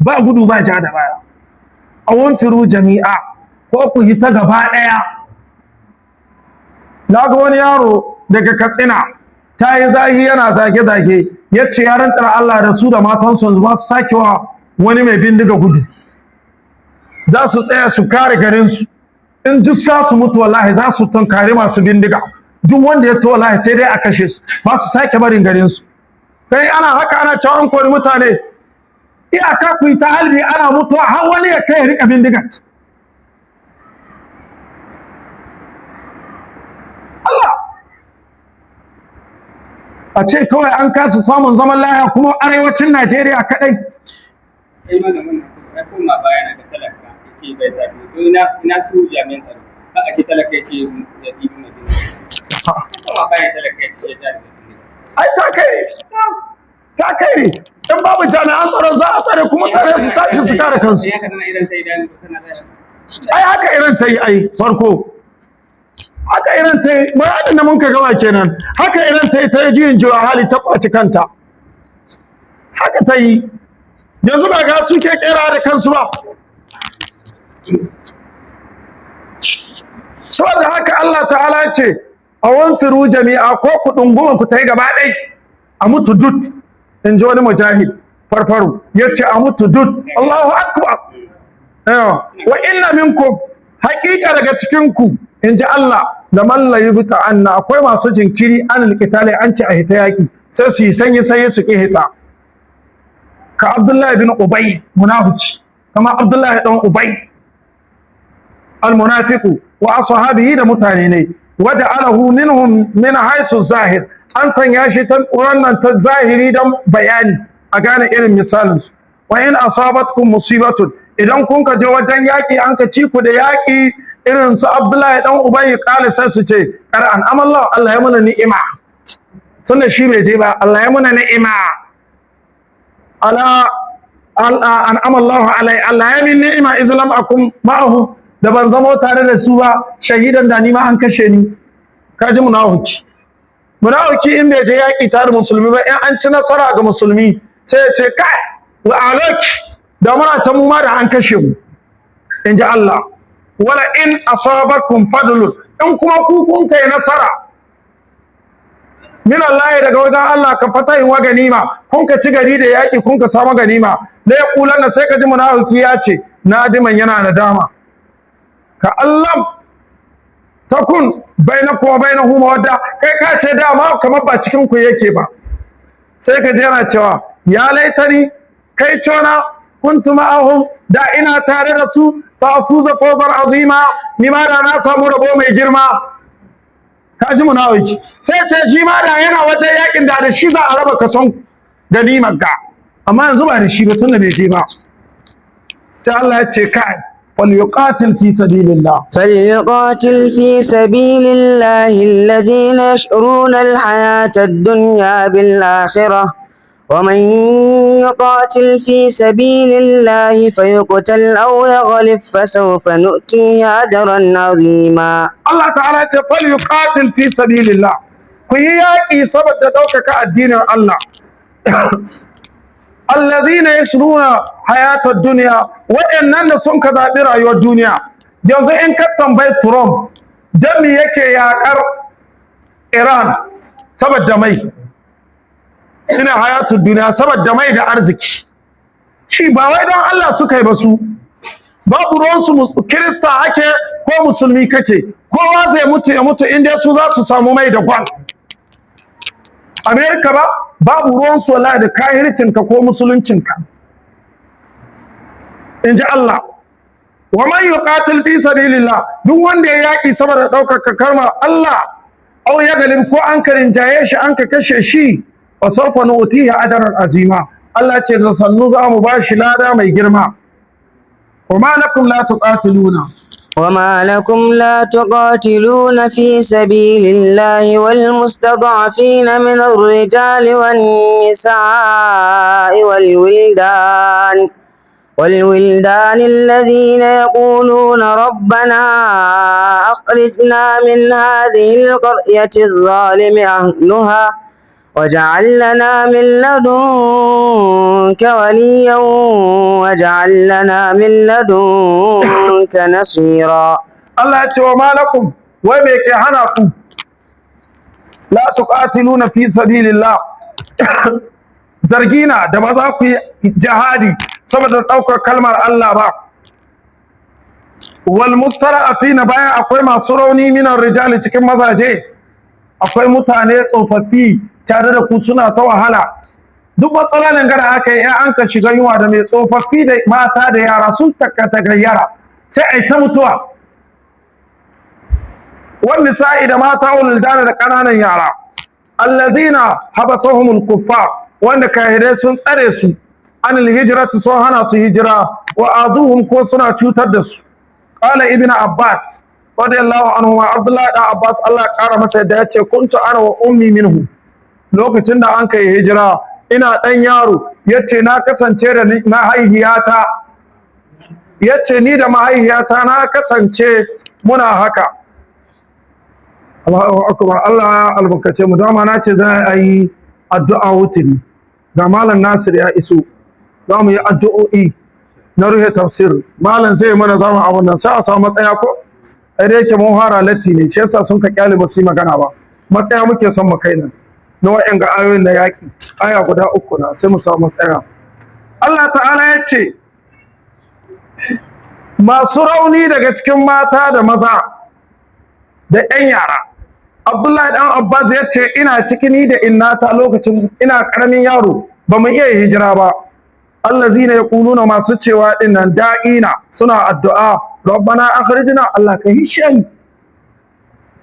ba gudu ba ja da baya. "A wanfiru jami'a", ko ku yi ta gaba ɗaya. Na ga wani yaro daga Katsina ta yi zahi, yana zage-zage, ya ce ya rantsar Allah da su da matansu yanzu ba su sakewa wani mai bindiga gudu, za su tsaya su kare garinsu. In duk za su mutu, wallahi za su tunkari masu bindiga. Duk wanda ya to, wallahi sai dai a kashe su, ba su sake barin garinsu. Kai, ana haka ana cewa an kori mutane. Iyaka ku yi ta halbi ana mutuwa har wani ya kai ya rika bindigar. Allah, a ce kawai an kasa samun zaman lafiya kuma arewacin Najeriya kadai. Sai mana wannan ya koma baya na ga talaka ya ce bai zaɓi to ina su jami'an tsaro, ba a ce talaka ya ce ya ɗibi mai bindiga. Koma baya, talaka ya ce ya zaɓi mai bindiga. Ai ta kai ne, ta kai ne. In babu jami'an tsaron za a tsare kuma mutane su tashi su kare kansu. Sai haka tana idan sai idan tana da Ai haka irin ta yi, ai farko haka irin ta yi. Bayanin da mun ka gama kenan. Haka irin ta yi, ta yi juyin juya hali, ta kwaci kanta. Haka ta yi. Yanzu ba ga suke kera da kansu ba. Saboda haka Allah ta'ala ya ce: "A wanfiru jami'a", ko ku ɗunguma ku ta yi gaba ɗai a mutu dut. In ji wani mujahid farfaru ya ce a mutu dut. Allahu akbar. Yawa. "Wa inna minkum", haƙiƙa daga cikin ku, in ji Allah, da man la yubta anna, akwai masu jinkiri, an alqitali, an ce a hita yaƙi sai su yi sanyi sanyi su ƙi hita, ka Abdullahi bin Ubay munafiki, kama Abdullahi dan Ubay almunafiqu, wa ashabihi, da mutane ne. Waja'alahu minhum min haisu zahir, an sanya shi ta wannan ta zahiri dan bayani a gane irin misalin su. "Wa in asabatkum musibatun", idan kun ka je wajen yaƙi an ka ci ku da yaƙi, irin su Abdullahi dan Ubay, kala, sai su ce: "Qad an'ama Allah", Allah ya mana ni'ima, tunda shi bai je ba. "Allah ya mana ni'ima." Ala "An'ama Allah alai", Allah ya min ni'ima, "iz lam akum ma'ahu", da ban zamo tare da su ba, shahidan, da ni ma an kashe ni. Kaji munafiki. Munafiki in bai je yaƙi tare da musulmi ba, in an ci nasara ga musulmi sai ya ce: "Kai wa aloki, da muna ta mu ma da an kashe mu." In ji Allah. Wala in asabakum fadlun, in kuma ku kun kai nasara, min Allah, daga wajen Allah, ka fatahin wa ganima, kun ka ci gari da yaƙi, kun ka samu ganima, la yaqulanna, sai ka ji munafiki ya ce nadiman, yana nadama, ka Allah takun bainakum wa bainahu mawadda, kai ka ce dama kamar ba cikin ku yake ba. Sai ka ji yana cewa ya laitani, kai cona, kuntu ma'ahum, da ina tare da su, fa afuza fawzan azima, ni ma da na samu rabo mai girma. Ka ji munafiki sai ce shi ma da yana wajen yakin da shi za a raba kason ganimar ga, amma yanzu ba da shi ba tunda bai je ba. Sai Allah ya ce kai, falyuqatil fi sabilillah. فليقاتل في سبيل الله الذين يشرون الحياة الدنيا بالآخرة، ومن يقاتل في سبيل الله فيقتل أو يغلب فسوف نؤتيه أجرا عظيما. Allah ta'ala ya ce falyuqatil fi sabilillah, ku yi yaƙi saboda ɗaukaka addinin Allah, allazina yashruna hayatad dunya, waɗannan da sun ka zaɓi rayuwar duniya. Yanzu in ka tambayi Trump dan me yake yaƙar Iran, saboda mai, suna hayatud duniya, saboda mai da arziki. Shi ba wai don Allah suka yi ba, su babu ruwansu Kirista ake ko musulmi kake, kowa zai mutu ya mutu inda su za su samu mai da gwal. Amerika ba babu ruwansu wallahi da kahircinka ko musuluncinka, in ji Allah. Wa man yuqatil fi sabilillah, duk wanda ya yaki saboda ɗaukaka kalmar Allah, aw ya galib, ko an ka rinjaye shi an ka kashe shi, fa sawfa nu'tihi ajran azima, Allah ce da sannu za mu bashi lada mai girma. Wa ma lakum la tuqatiluna. وما لكم لا تقاتلون في سبيل الله والمستضعفين من الرجال والنساء والولدان الذين يقولون ربنا أخرجنا من هذه القرية الظالم أهلها واجعل لنا من لدنك وليا واجعل لنا من لدنك نصيرا. Allah ya ce wa malakum, wai me ke hana ku, la tuqatiluna fi sabilillah, zargina da ba za ku yi jihadi saboda ɗaukar kalmar Allah ba, wal mustara'afina, bayan akwai masu rauni, minar rijali, cikin mazaje, akwai mutane tsofaffi tare da ku suna ta wahala. Duk matsalolin gara aka yi in an ka shiga yunwa da mai tsofaffi da mata da yara sun tagayyara, sai a yi ta mutuwa. Wani sa'i da mata, wulidana, da ƙananan yara, allazina habasahumul kuffar, wanda kahirai sun tsare su, anil hijrati, sun hana su hijira, wa azuhum, ko suna cutar da su. Qala Ibnu Abbas radiyallahu anhu wa Abdullahi dan Abbas, Allah ya kara masa yadda, yace kuntu ana wa ummi minhu, lokacin da an kai hijira ina dan yaro, yace na kasance da mahaihiyata, yace ni da mahaihiyata na kasance muna haka. Allahu akbar, Allah ya albarkace mu. Dama na ce za a yi addu'a wutiri, ga Malam Nasir ya iso, za mu yi addu'o'i na ruhe tafsir. Malam zai mana zama abun nan, sai a samu matsaya. Ko ai da yake mun fara latti ne, shi yasa sun ka kyale ba su yi magana ba. Matsaya muke son mu kai nan na wa'yan ga ayoyin na yaƙi, aya guda uku na, sai mu samu matsaya. Allah ta'ala ya ce masu rauni daga cikin mata da maza da 'yan yara. Abdullahi dan Abbas ya ce ina ciki ni da innata lokacin ina karamin yaro, ba mu iya hijira ba. Allazina yaquluna, masu cewa dinnan, da'ina, suna addu'a, rabbana akhrijna, Allah ka hishe mu.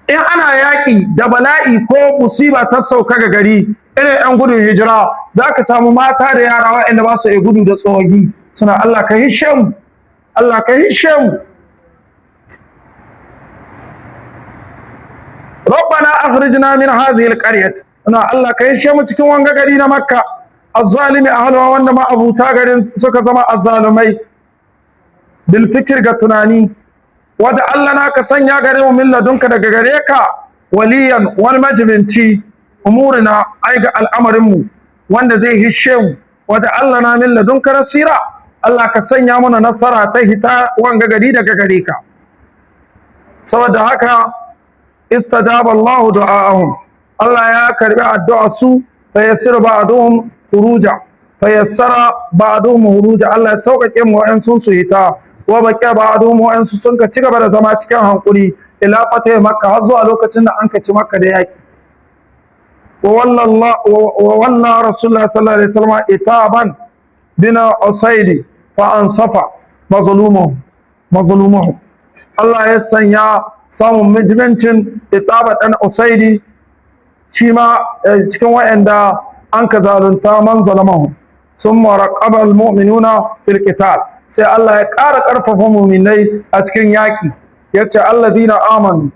In ana yaƙi da bala'i ko musiba ta sauka ga gari, irin 'yan gudun hijira, za ka samu mata da yara waɗanda ba su iya gudu da tsohi suna Allah ka hishe mu, Allah ka hishe mu. Rabbana akhrijna min hadhihi alqaryah, ana Allah ka hishe mu cikin wanga gari na Makka, azzalimi ahluha, wanda ma abuta garin suka zama azzalumai, bil fikr, ga tunani, wata Allah na ka sanya gare mu, min ladunka, daga gare ka, waliyan, wal majibinci, umurina, ai ga al'amarin mu wanda zai hishe mu, wata Allah na min ladunka nasira, Allah ka sanya mana nasara ta hita wanga gari daga gare ka. Saboda haka istajaba Allahu du'a'ahum, Allah ya karbi addu'a su. Fa yassir ba'duhum khuruja, fa yassara ba'duhum khuruja, Allah ya sauƙaƙe mu wa'ansu su hita. Wa baqiya ba'duhum, wa'ansu sun ka ci gaba da zama cikin hankuri, ila fatah Makka, har zuwa lokacin da an ka ci Makka da yaki. Wa walla Rasulullah sallallahu alaihi wasallam Itaban bin Usaidi fa ansafa mazlumuhu mazlumuhu. Allah ya sanya samun mijibincin Itaba dan Usaidi, shi ma cikin wa'anda an ka zalunta, man zalamahu. Summa raqaba almu'minuna fil qital, sai Allah ya ƙara ƙarfafa mu'minai a cikin yaƙi, yace alladina amanu.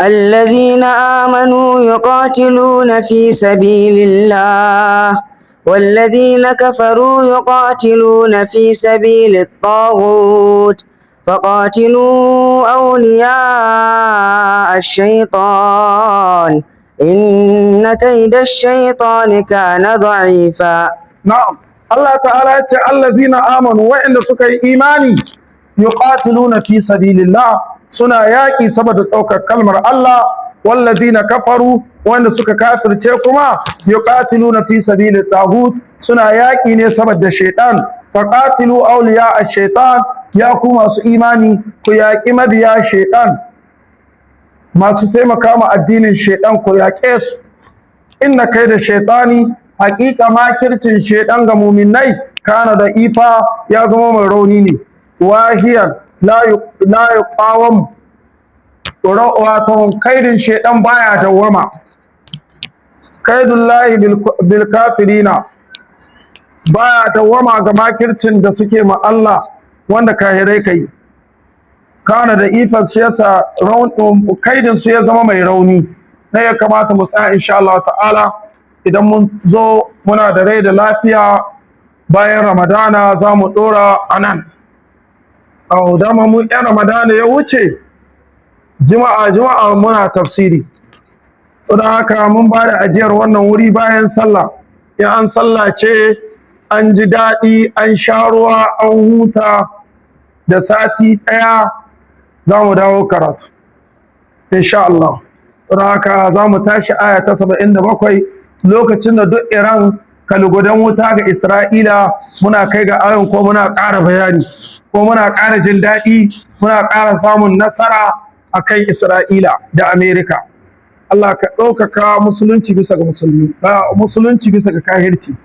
الذين آمنوا يقاتلون في سبيل الله، والذين كفروا يقاتلون في سبيل الطاغوت، فقاتلوا أولياء الشيطان، إن كيد الشيطان كان ضعيفا. Na'am, Allah ta'ala ya ce allazina amanu, wa'inda suka yi imani, yuqatiluna fi sabilillah, suna yaƙi saboda ɗaukar kalmar Allah. Wallazina kafaru, wanda suka kafirce kuma, yuqatiluna fi sabilit taghut, suna yaƙi ne saboda shaitan. Faqatilu awliya ash-shaytan, ya ku masu imani, ku yaƙi mabiya shaitan, masu taimaka ma addinin shaitan, ku yaƙe su. Inna kaida shaitani, haƙiƙa makircin shaitan ga muminai, kana da ifa, ya zama mai rauni ne, wahiyan, la yuqawam, wato kaidin shaitan baya dawwama. Kaidullahi bil kafirina baya dawwama ga makircin da suke ma Allah, wanda kahirai kai, kana da ifas, shi yasa kaidin su ya zama mai rauni. Na ya kamata mu tsaya, insha Allah ta'ala. Idan mun zo muna da rai da lafiya bayan Ramadana, za mu dora a nan. A dama mu yan Ramadana ya wuce, Juma'a Juma'a muna tafsiri. Saboda haka mun ba da ajiyar wannan wuri bayan sallah. In an sallah ce, an ji daɗi, an sha ruwa, an huta, da sati ɗaya za mu dawo karatu insha Allah. Saboda haka za mu tashi aya ta 77, lokacin da duk Iran kalugudan wuta ga Isra'ila. Muna kai ga ayon ko muna ƙara bayani, ko muna ƙara jin daɗi, muna ƙara samun nasara akan Isra'ila da Amerika. Allah ka ɗaukaka musulunci bisa ga musulmi, musulunci bisa ga kahirci.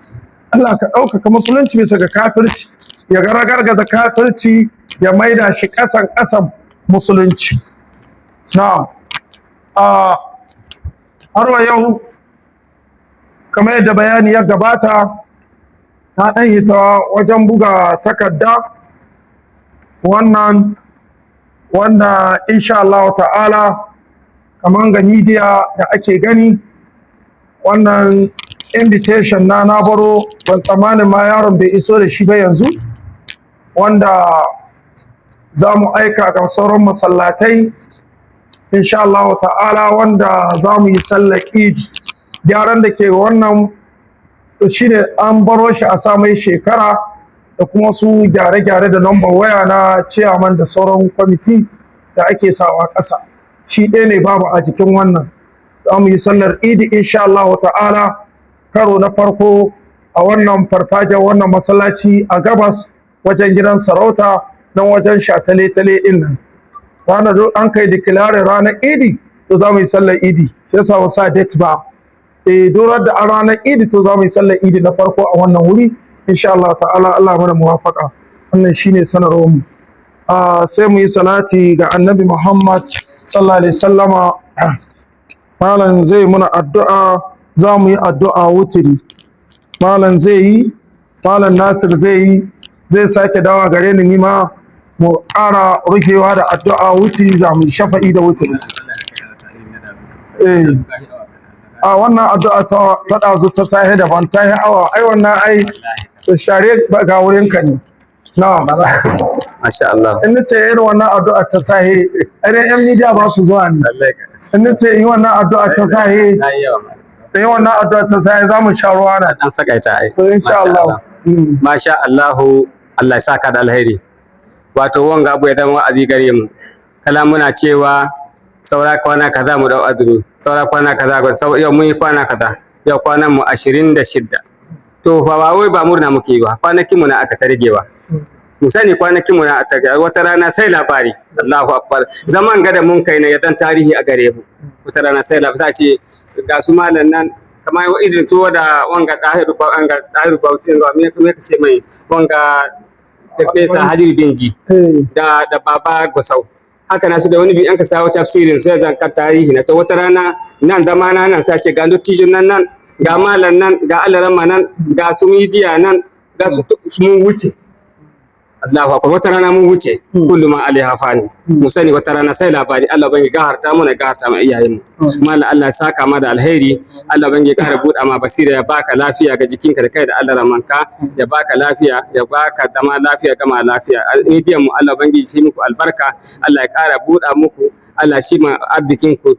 Allah ka ɗaukaka musulunci bisa ga kafirci, ya ragargaza kafirci, ya maida shi ƙasan ƙasan musulunci. Na'am, a har wa yau, kamar yadda bayani ya gabata, na ɗan yi ta wajen buga takarda wannan, wanda insha Allah ta'ala, kamar ga media da ake gani, wannan invitation na baro, ban tsammanin ma yaron bai iso da shi ba yanzu, wanda za mu aika ga sauran masallatai insha Allah ta'ala, wanda za mu yi sallar Idi. Gyaran da ke wannan to shine an baro shi a sa mai shekara da kuma su gyare-gyare da number waya na ciyaman da sauran kwamiti da ake sawa ƙasa. Shi ɗaya ne babu a jikin wannan. Za mu yi sallar Idi insha Allah ta'ala karo na farko a wannan farfajiyar wannan masallaci a gabas, wajen gidan sarauta nan, wajen shatale-tale ɗin nan. Ranar an kai declare ranar Idi, to za mu yi sallar Idi. Shi yasa ba sa date ba. Eh, dorar da a ranar Idi, to za mu yi sallar Idi na farko a wannan wuri insha Allah ta'ala. Allah mana muwafaka. Wannan shine sanarwar mu. Sai mu yi salati ga Annabi Muhammad sallallahu alaihi wasallama. Malam zai muna addu'a, za mu yi addu'a wutiri. Malam zai yi, Malam Nasir zai yi, zai sake dawa gare ni, nima mu ƙara rufewa da addu'a wutiri. Za mu yi shafa'i da wutiri. Eh, a wannan addu'a ta ɗazu ta sahe daban, ta yi awa ai wannan ai. To, share ga wurinka ne na. Masha Allah. In nace irin wannan addu'a ta sahe, ai dai yan media ba su zuwa ne. In nace yi wannan addu'a ta sahe, Na yi yawa malam. yi wannan addu'a ta sahe, za mu sha ruwa na. Dan sakaita ai. To, insha Masha Allah. Masha Allahu, Allah ya saka da alheri. Wato wanga abu ya zama wa'azi gare mu. Kala muna cewa saura kwana kaza mu dau azumi, saura kwana kaza, yau mun yi kwana kaza, yau kwanan mu 26. To fa ba wai ba murna muke yi ba, kwanakin mu na aka targewa. Mu sani kwanakin mu na aka targewa, wata rana sai labari. Allahu akbar. Zaman gada mun kai na yadan tarihi a gare mu. Wata rana sai labari, za ce ga su malam nan, kamar irin tuwo da wanga Dahiru ba, wanga Dahiru Bauchi, ga me ka ce mai wanga Farfesa Halilu Binji da Baba Gusau. Haka na su da wani bi an ka sawo tafsirin sai zan ka tarihi na. To wata rana nan zama na nan sai ce ga dattijon nan nan, ga malam nan, ga alarama nan, ga su midiya nan, ga su mun wuce. Allahu akbar, wata rana mun wuce. Kullu ma alaiha fani. Mu sani wata rana sai labari. Allah bangi gaharta mu na gaharta mu iyayen mu. Mallam, Allah ya saka ma da alheri. Allah bangi kara buɗa ma basira, ya baka lafiya ga jikinka da kai da Allah ramanka, ya baka lafiya, ya baka dama lafiya, gama lafiya. Midiyan mu, Allah bangi shi muku albarka, Allah ya kara buɗa muku, Allah shi ma arzikin ku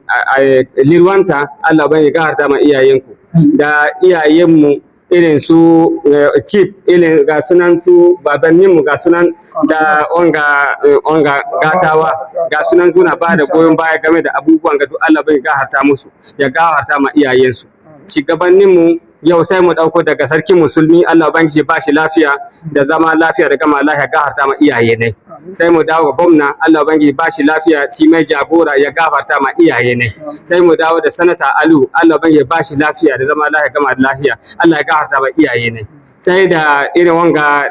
lirwanta. Allah bangi gaharta ma iyayenku da iyayenmu, irin su chief, irin ga sunan su babanninmu, ga sunan da wanga wanga gatawa, ga sunan suna ba da goyon baya game da abubuwan ga duk. Allah bai gaharta musu, ya gaharta ma iyayensu. Shugabanninmu yau sai mu dauko daga sarkin musulmi, Allah ubangiji ba shi lafiya da zama lafiya da gama lafiya, gaharta ma iyaye ne. Sai mu dawo ga gwamna, Allah ubangiji ba shi lafiya, shi mai jagora, ya gafarta ma iyaye ne. Sai mu dawo da sanata Alu, Allah ubangiji ba shi lafiya da zama lafiya, gama lafiya, Allah ya gafarta ma iyaye ne. Sai da irin wanga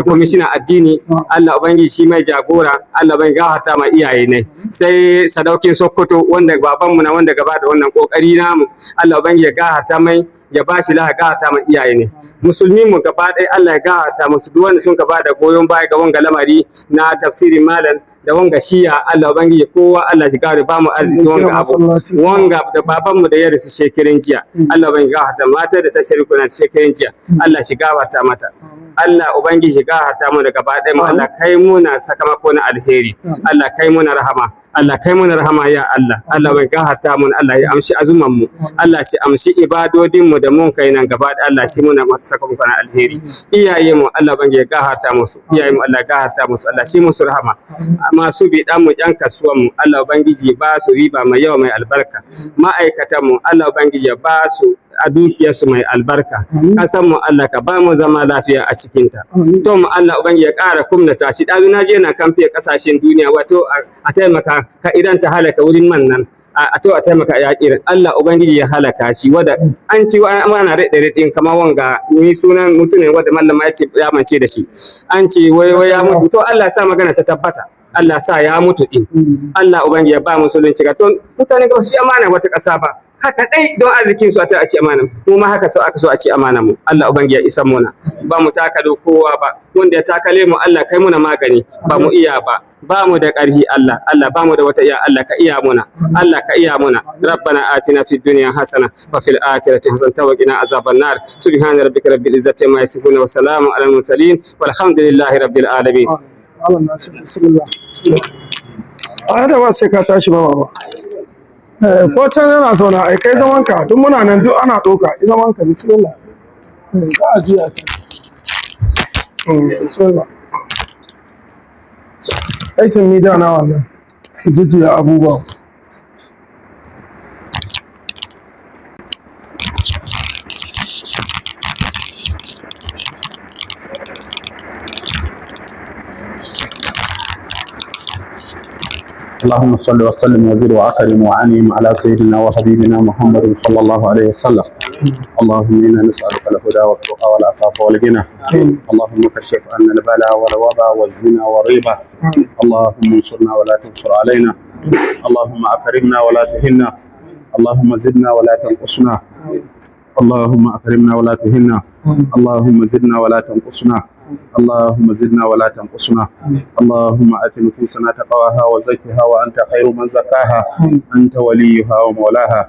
kwamishinan addini, Allah ubangiji shi mai jagora, Allah ubangiji gafarta ma iyaye ne. Sai sadaukin Sokoto, wanda babanmu na, wanda gaba da wannan kokari namu, Allah ubangiji ya gafarta mai, ya ba shi laha, gafarta ma iyaye ne. Musulmi mu gaba ɗaya, Allah ya gafarta musu, duk wanda sun ka ba da goyon baya ga wanga lamari na tafsirin malam da wanga shiya. Allah ubangiji kowa, Allah shi gare ba mu arziki wanga abu wanga da babanmu da ya rasu shekarun jiya, Allah ubangiji gafarta mata da ta shiriku na shekarun jiya, Allah shi gafarta mata. Allah ubangiji gafarta mu da gaba ɗaya mu. Allah kai muna sakamako na alheri, Allah kai muna rahama, Allah kai muna rahama, ya Allah. Allah bai gafarta mu, Allah ya amshi azuman mu, Allah shi amshi ibadodin mu da mun kai nan gaba ɗaya, Allah shi muna sakamako na alheri. Iyaye mu, Allah ban ya gafarta musu, iyaye mu Allah gafarta musu, Allah shi musu rahama. Masu bi dan mu, yan kasuwan mu, Allah ubangiji ba su riba mai yawa mai albarka. Ma'aikatan mu, Allah ubangiji ya ba su a dukiyarsu mai albarka. Kasan mu, Allah ka ba mu zama lafiya a cikinta. To mu Allah ubangiji ya ƙara kumnata shi. Ɗazu na je na kamfe ƙasashen duniya, wato a taimaka ka idan ta halaka wurin man nan, a to a taimaka a yaƙi. Allah ubangiji ya halaka shi, wanda an ci ana raɗe raɗin kamar wanga ni sunan mutumin wanda mallama ya ce ya mance da shi, an ce wai wai ya mutu. To Allah sa magana ta tabbata, Allah sa ya mutu din. Allah ubangiji ya ba musulunci ga. To mutane ba su yi amana wata ƙasa ba haka dai don arzikin su a ta a ci amana mu ma haka so aka so a ci amana mu. Allah ubangiji ya isa muna, ba mu takalo kowa ba. Wanda ya takale mu, Allah kai muna magani, ba mu iya ba, ba mu da ƙarfi. Allah, Allah, ba mu da wata iya. Allah ka iya muna, Allah ka iya muna. Rabbana atina fid dunya hasana wa fil akhirati hasanatan wa qina azaban nar. Subhana rabbika rabbil izzati amma yasifun wa salamun alal mursalin, walhamdulillahi rabbil alamin. Malam Nasir, bismillah. A da ba sai ka tashi ba, baba. Ko can yana zauna, ai kai zaman ka, duk muna nan, duk ana ɗauka, i zaman ka, bismillah. Za a juya ta. Bismillah. Aikin media na wannan, su jujjuya abubuwa. اللهم صل وسلم وزد واكرم وانعم على سيدنا وحبيبنا محمد صلى الله عليه وسلم. اللهم انا نسالك الهدى والتقى والعفاف والغنى. اللهم كشف عنا البلاء والوباء والزنا والريبه. اللهم انصرنا ولا تنصر علينا. اللهم اكرمنا ولا تهنا. اللهم زدنا ولا تنقصنا. اللهم اكرمنا ولا تهنا. اللهم زدنا ولا تنقصنا. اللهم زدنا ولا تنقصنا. اللهم آت نفوسنا تقواها وزكها وأنت خير من زكاها، أنت وليها ومولاها.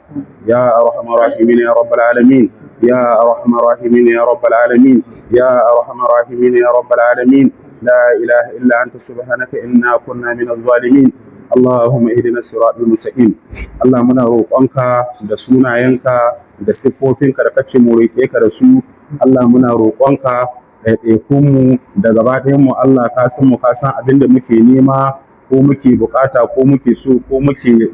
يا أرحم الراحمين، يا رب العالمين، يا أرحم الراحمين، يا رب العالمين، يا أرحم الراحمين، يا رب العالمين. لا إله إلا أنت، سبحانك إنا كنا من الظالمين. اللهم اهدنا الصراط المستقيم. Allah, muna roƙonka da sunayenka da siffofinka da kace mu roƙe ka da su. Allah, muna roƙonka ɗaiɗaikunmu da gaba ɗayanmu. Allah, ka san mu, ka san abin da muke nema. ko muke bukata ko muke so ko muke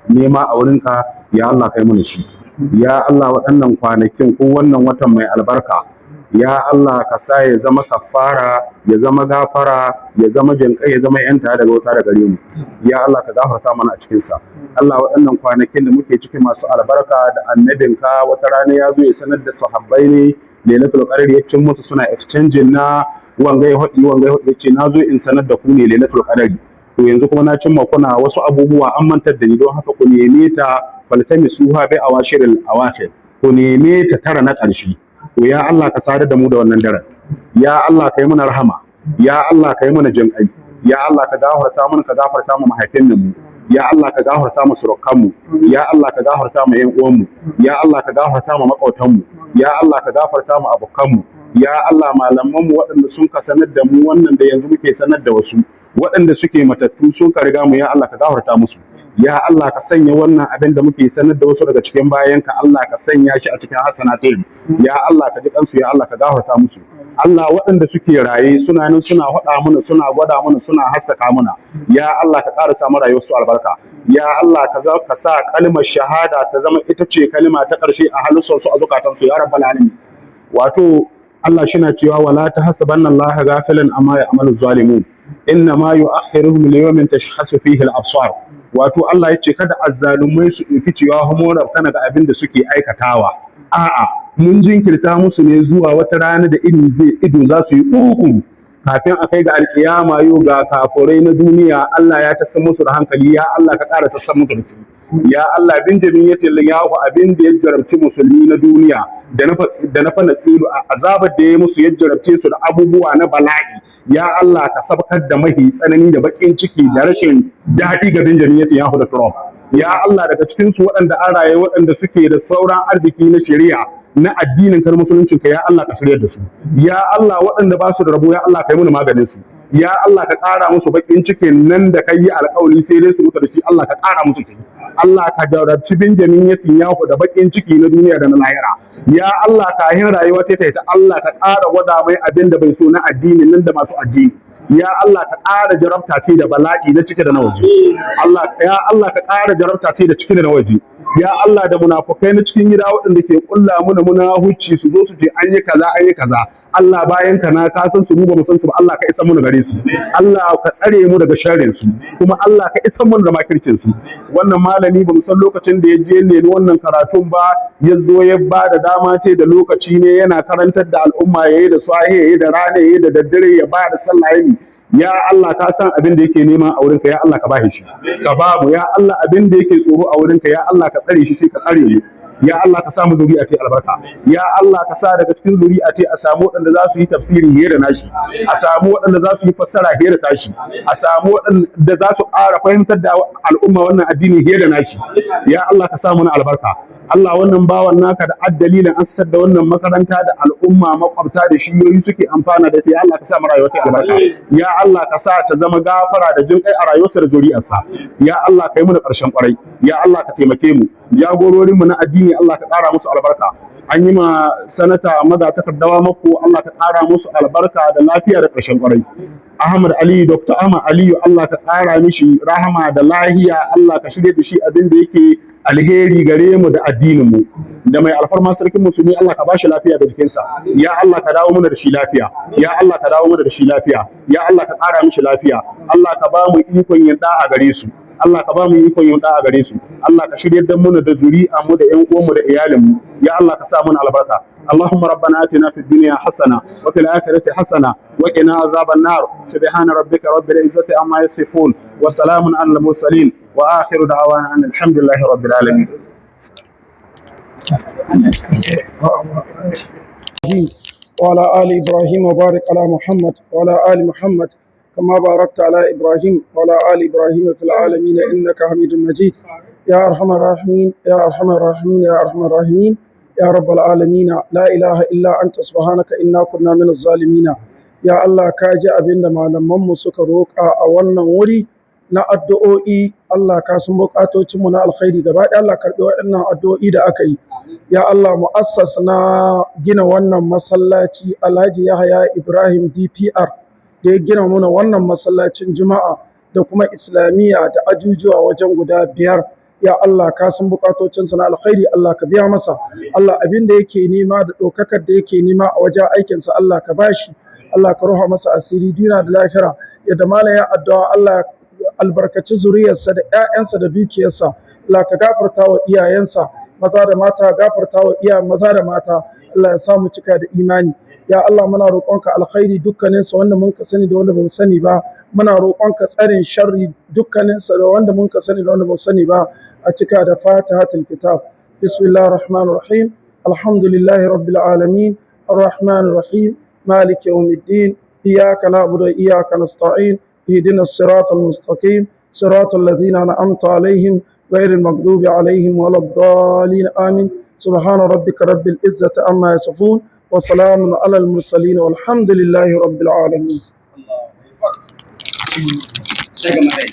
nema a wurinka, ya Allah kai mana shi. Ya Allah, waɗannan kwanakin ko wannan watan mai albarka, ya Allah ka sa ya zama kafara, ya zama gafara, ya zama jinƙai, ya zama yanta daga wuta da gare mu. Ya Allah, ka gafarta mana a cikinsa. Allah, waɗannan kwanakin da muke ciki masu albarka da annabinka wata rana ya zo ya sanar da sahabbai ne Lailatul Qadr, ya cin musu suna exchanging na wanga ya hodi, wanga ya hodi, ya ce na zo in sanar da ku ne Lailatul Qadr, to yanzu kuma na cimma kuna wasu abubuwa an mantar da ni, don haka ku neme ta, faltamisuha bi awashiril awakhir, ku neme ta tara na ƙarshe. To ya Allah, ka sadar da mu da wannan daren. Ya Allah, ka yi mana rahama. Ya Allah, ka yi mana jinƙai. Ya Allah, ka gafarta mana, ka gafarta mu mahaifin mu. Ya Allah, ka gafarta mu surukan mu. Ya Allah, ka gafarta mu ƴan uwan mu. Ya Allah, ka gafarta mu maƙautan mu. Ya Allah, ka gafarta mu abokan mu. Ya Allah, malaman mu waɗanda sun ka sanar da mu wannan da yanzu muke sanar da wasu, waɗanda suke matattu sun ka riga mu, ya Allah, ka gafarta musu. Ya Allah, ka sanya wannan abin da muke sanar da wasu daga cikin bayanka, Allah ka sanya shi a cikin hasanatin. Ya Allah, ka ji kansu. Ya Allah, ka gafarta musu. Allah, waɗanda suke raye suna nan suna faɗa mana, suna gwada mana, suna haskaka mana, ya Allah, ka ƙara samu rayuwarsu albarka. Ya Allah, ka sa kalmar shahada ta zama ita ce kalma ta ƙarshe a halussansu, a zukatansu, ya rabbal alamin. Wato Allah shina cewa wala tahsabanna Allah ghafilan amma ya'malu zalimun, inna ma yu'akhiruhum liyawmin tashkhasu fihi al-absar. Wato Allah ya ce kada azzalumai su ɗauki cewa homo kana ga abin da suke aikatawa. A'a, mun jinkirta musu ne zuwa wata rana da ini zai ido za su yi ƙuruƙuru kafin a kai ga alƙiyama. Yau ga kafurai na duniya, Allah ya tasa musu da hankali. Ya Allah, ka ƙara tasa musu da hankali. Ya Allah, Benjamin Netanyahu, abin da ya jarabci musulmi na duniya da na Falastinu, a azabar da ya musu, ya jarabce su da abubuwa na bala'i, ya Allah, ka sabkar da mahi tsanani da bakin ciki da rashin daɗi ga Benjamin Netanyahu da Trump. Ya Allah, daga cikin su waɗanda an raye, waɗanda suke da sauran arziki na shari'a na addinin kar musuluncin ka, ya Allah, ka shiryar da su. Ya Allah, waɗanda ba su da rabo, ya Allah, ka yi mana maganin su. Ya Allah, ka ƙara musu bakin cikin nan da kai yi alƙawari sai dai su mutu da shi. Allah, ka ƙara musu shi. Allah, ka jarabci Benjamin Netanyahu da bakin ciki na duniya da na lahira. Ya Allah, kahin rayuwa ta ta, Allah, ka ƙara gwada mai abin da bai so na addinin nan da masu addini. Ya Allah, ka ƙara jarabta ce da bala'i na ciki da na waje. Allah, ya Allah, ka ƙara jarabta ce da ciki da na waje. Ya Allah, da munafukai na cikin gida waɗanda ke ƙulla muna munahucci, su zo su ce an yi kaza, an yi kaza, Allah, bayan ka na ka san su, mu ba mu san su ba. Allah, ka isa mu gare su. Allah, ka tsare mu daga sharrin su, kuma Allah, ka isa mu da makircin su. Wannan malami, ba mu san lokacin da ya je nemi wannan karatun ba, ya zo ya ba da dama ce da lokaci ne yana karantar da al'umma, yayi da sahi, yayi da rana, yayi da daddare, ya ba da sallah, yayi. Ya Allah, ka san abin da yake nema a wurinka. Ya Allah, ka bashi shi, ka ba mu. Ya Allah, abin da yake tsoro a wurinka, ya Allah, ka tsare shi, ka tsare mu. Ya Allah, ka sa mu zuri'a ta albarka. Ya Allah, ka sa daga cikin zuri'a ta a samu waɗanda za su yi tafsiri hiye da nashi, a samu waɗanda za su yi fassara hiye da tashi, a samu waɗanda za su ƙara fahimtar da al'umma wannan addini hiye da nashi. Ya Allah, ka sa mu albarka. Allah, wannan bawan naka da addalilin an da wannan makaranta da al'umma makwabta da shiyoyi suke amfana da ita, ya Allah, ka sa mu rayuwa ta albarka. Ya Allah, ka sa ta zama gafara da jin kai a rayuwarsa da zuri'arsa. Ya Allah, ka yi mana ƙarshen kwarai. Ya Allah, ka taimake mu. Jagororin mu na addini, Allah, ka ƙara musu albarka. An yi ma sanata Magatakarda Wamakko, Allah ka ƙara musu albarka da lafiya da ƙarshen kwarai. Ahmad Aliyu, Dr. Ahmad Aliyu, Allah ka ƙara mishi rahama da lahiya. Allah, ka shirya da shi abin da yake alheri gare mu da addinin mu. Da mai alfarma sarkin musulmi, Allah, ka bashi lafiya da jikinsa. Ya Allah, ka dawo mana da shi lafiya. Ya Allah, ka dawo mana da shi lafiya. Ya Allah, ka ƙara mishi lafiya. Allah, ka ba mu ikon yin da'a gare su. Allah, ka ba mu ikon yin da'a gare su. Allah, ka shiryar da mu da zuri'a mu da ƴan uwanmu da iyalin mu. Ya Allah, ka sa mana albarka. اللهم ربنا اتنا في الدنيا حسنه وفي الاخره حسنه وقنا عذاب النار. سبحان ربك رب العزه عما يصفون وسلام على المرسلين واخر دعوانا ان الحمد لله رب العالمين. وعلى آل إبراهيم، وبارك على محمد وعلى آل محمد كما باركت على إبراهيم وعلى آل إبراهيم في العالمين إنك حميد مجيد. يا أرحم الراحمين، يا أرحم الراحمين، يا أرحم الراحمين، يا رب العالمين. لا إله إلا أنت، سبحانك إنا كنا من الظالمين. Ya Allah, ka ji abin da malamanmu suka roƙa a wannan wuri na addu'o'i. Allah, ka san buƙatocinmu na alkhairi gaba ɗaya. Allah, karɓi waɗannan addu'o'i da aka yi. Ya Allah, mu'assas na gina wannan masallaci, Alhaji Yahaya Ibrahim DPR, da ya gina muna wannan masallacin Juma'a, da kuma islamiyya da ajujuwa wajen guda 5. Ya Allah, ka san bukatocinsa na alkhairi, Allah ka biya masa. Allah, abin da yake nema da ɗaukakar da yake nema a wajen aikinsa, Allah ka bashi. Allah ka ruha masa asiri duniya da lahira. Yadda malam ya addu'a, Allah albarkaci zuriyarsa da 'ya'yansa da dukiyarsa. Allah ka gafarta wa iyayensa maza da mata, gafarta wa iyayen maza da mata. Allah ya sa mu cika da imani. Ya Allah, muna roƙonka alkhairi dukkaninsa wanda mun ka sani da wanda bamu sani ba. Muna roƙonka tsarin sharri dukkaninsa da wanda mun ka sani da wanda bamu sani ba. A cika da Fatihatul Kitab. Bismillahir rahmanir rahim. Alhamdulillahi rabbil alamin, arrahmanir rahim, maliki yawmiddin, iyyaka na'budu wa iyyaka nasta'in, اهدنا الصراط المستقيم، صراط الذين أنعمت عليهم غير المغضوب عليهم ولا الضالين، آمين. سبحان ربك رب العزة عما يصفون، وسلام على المرسلين، والحمد لله رب العالمين. Sai ga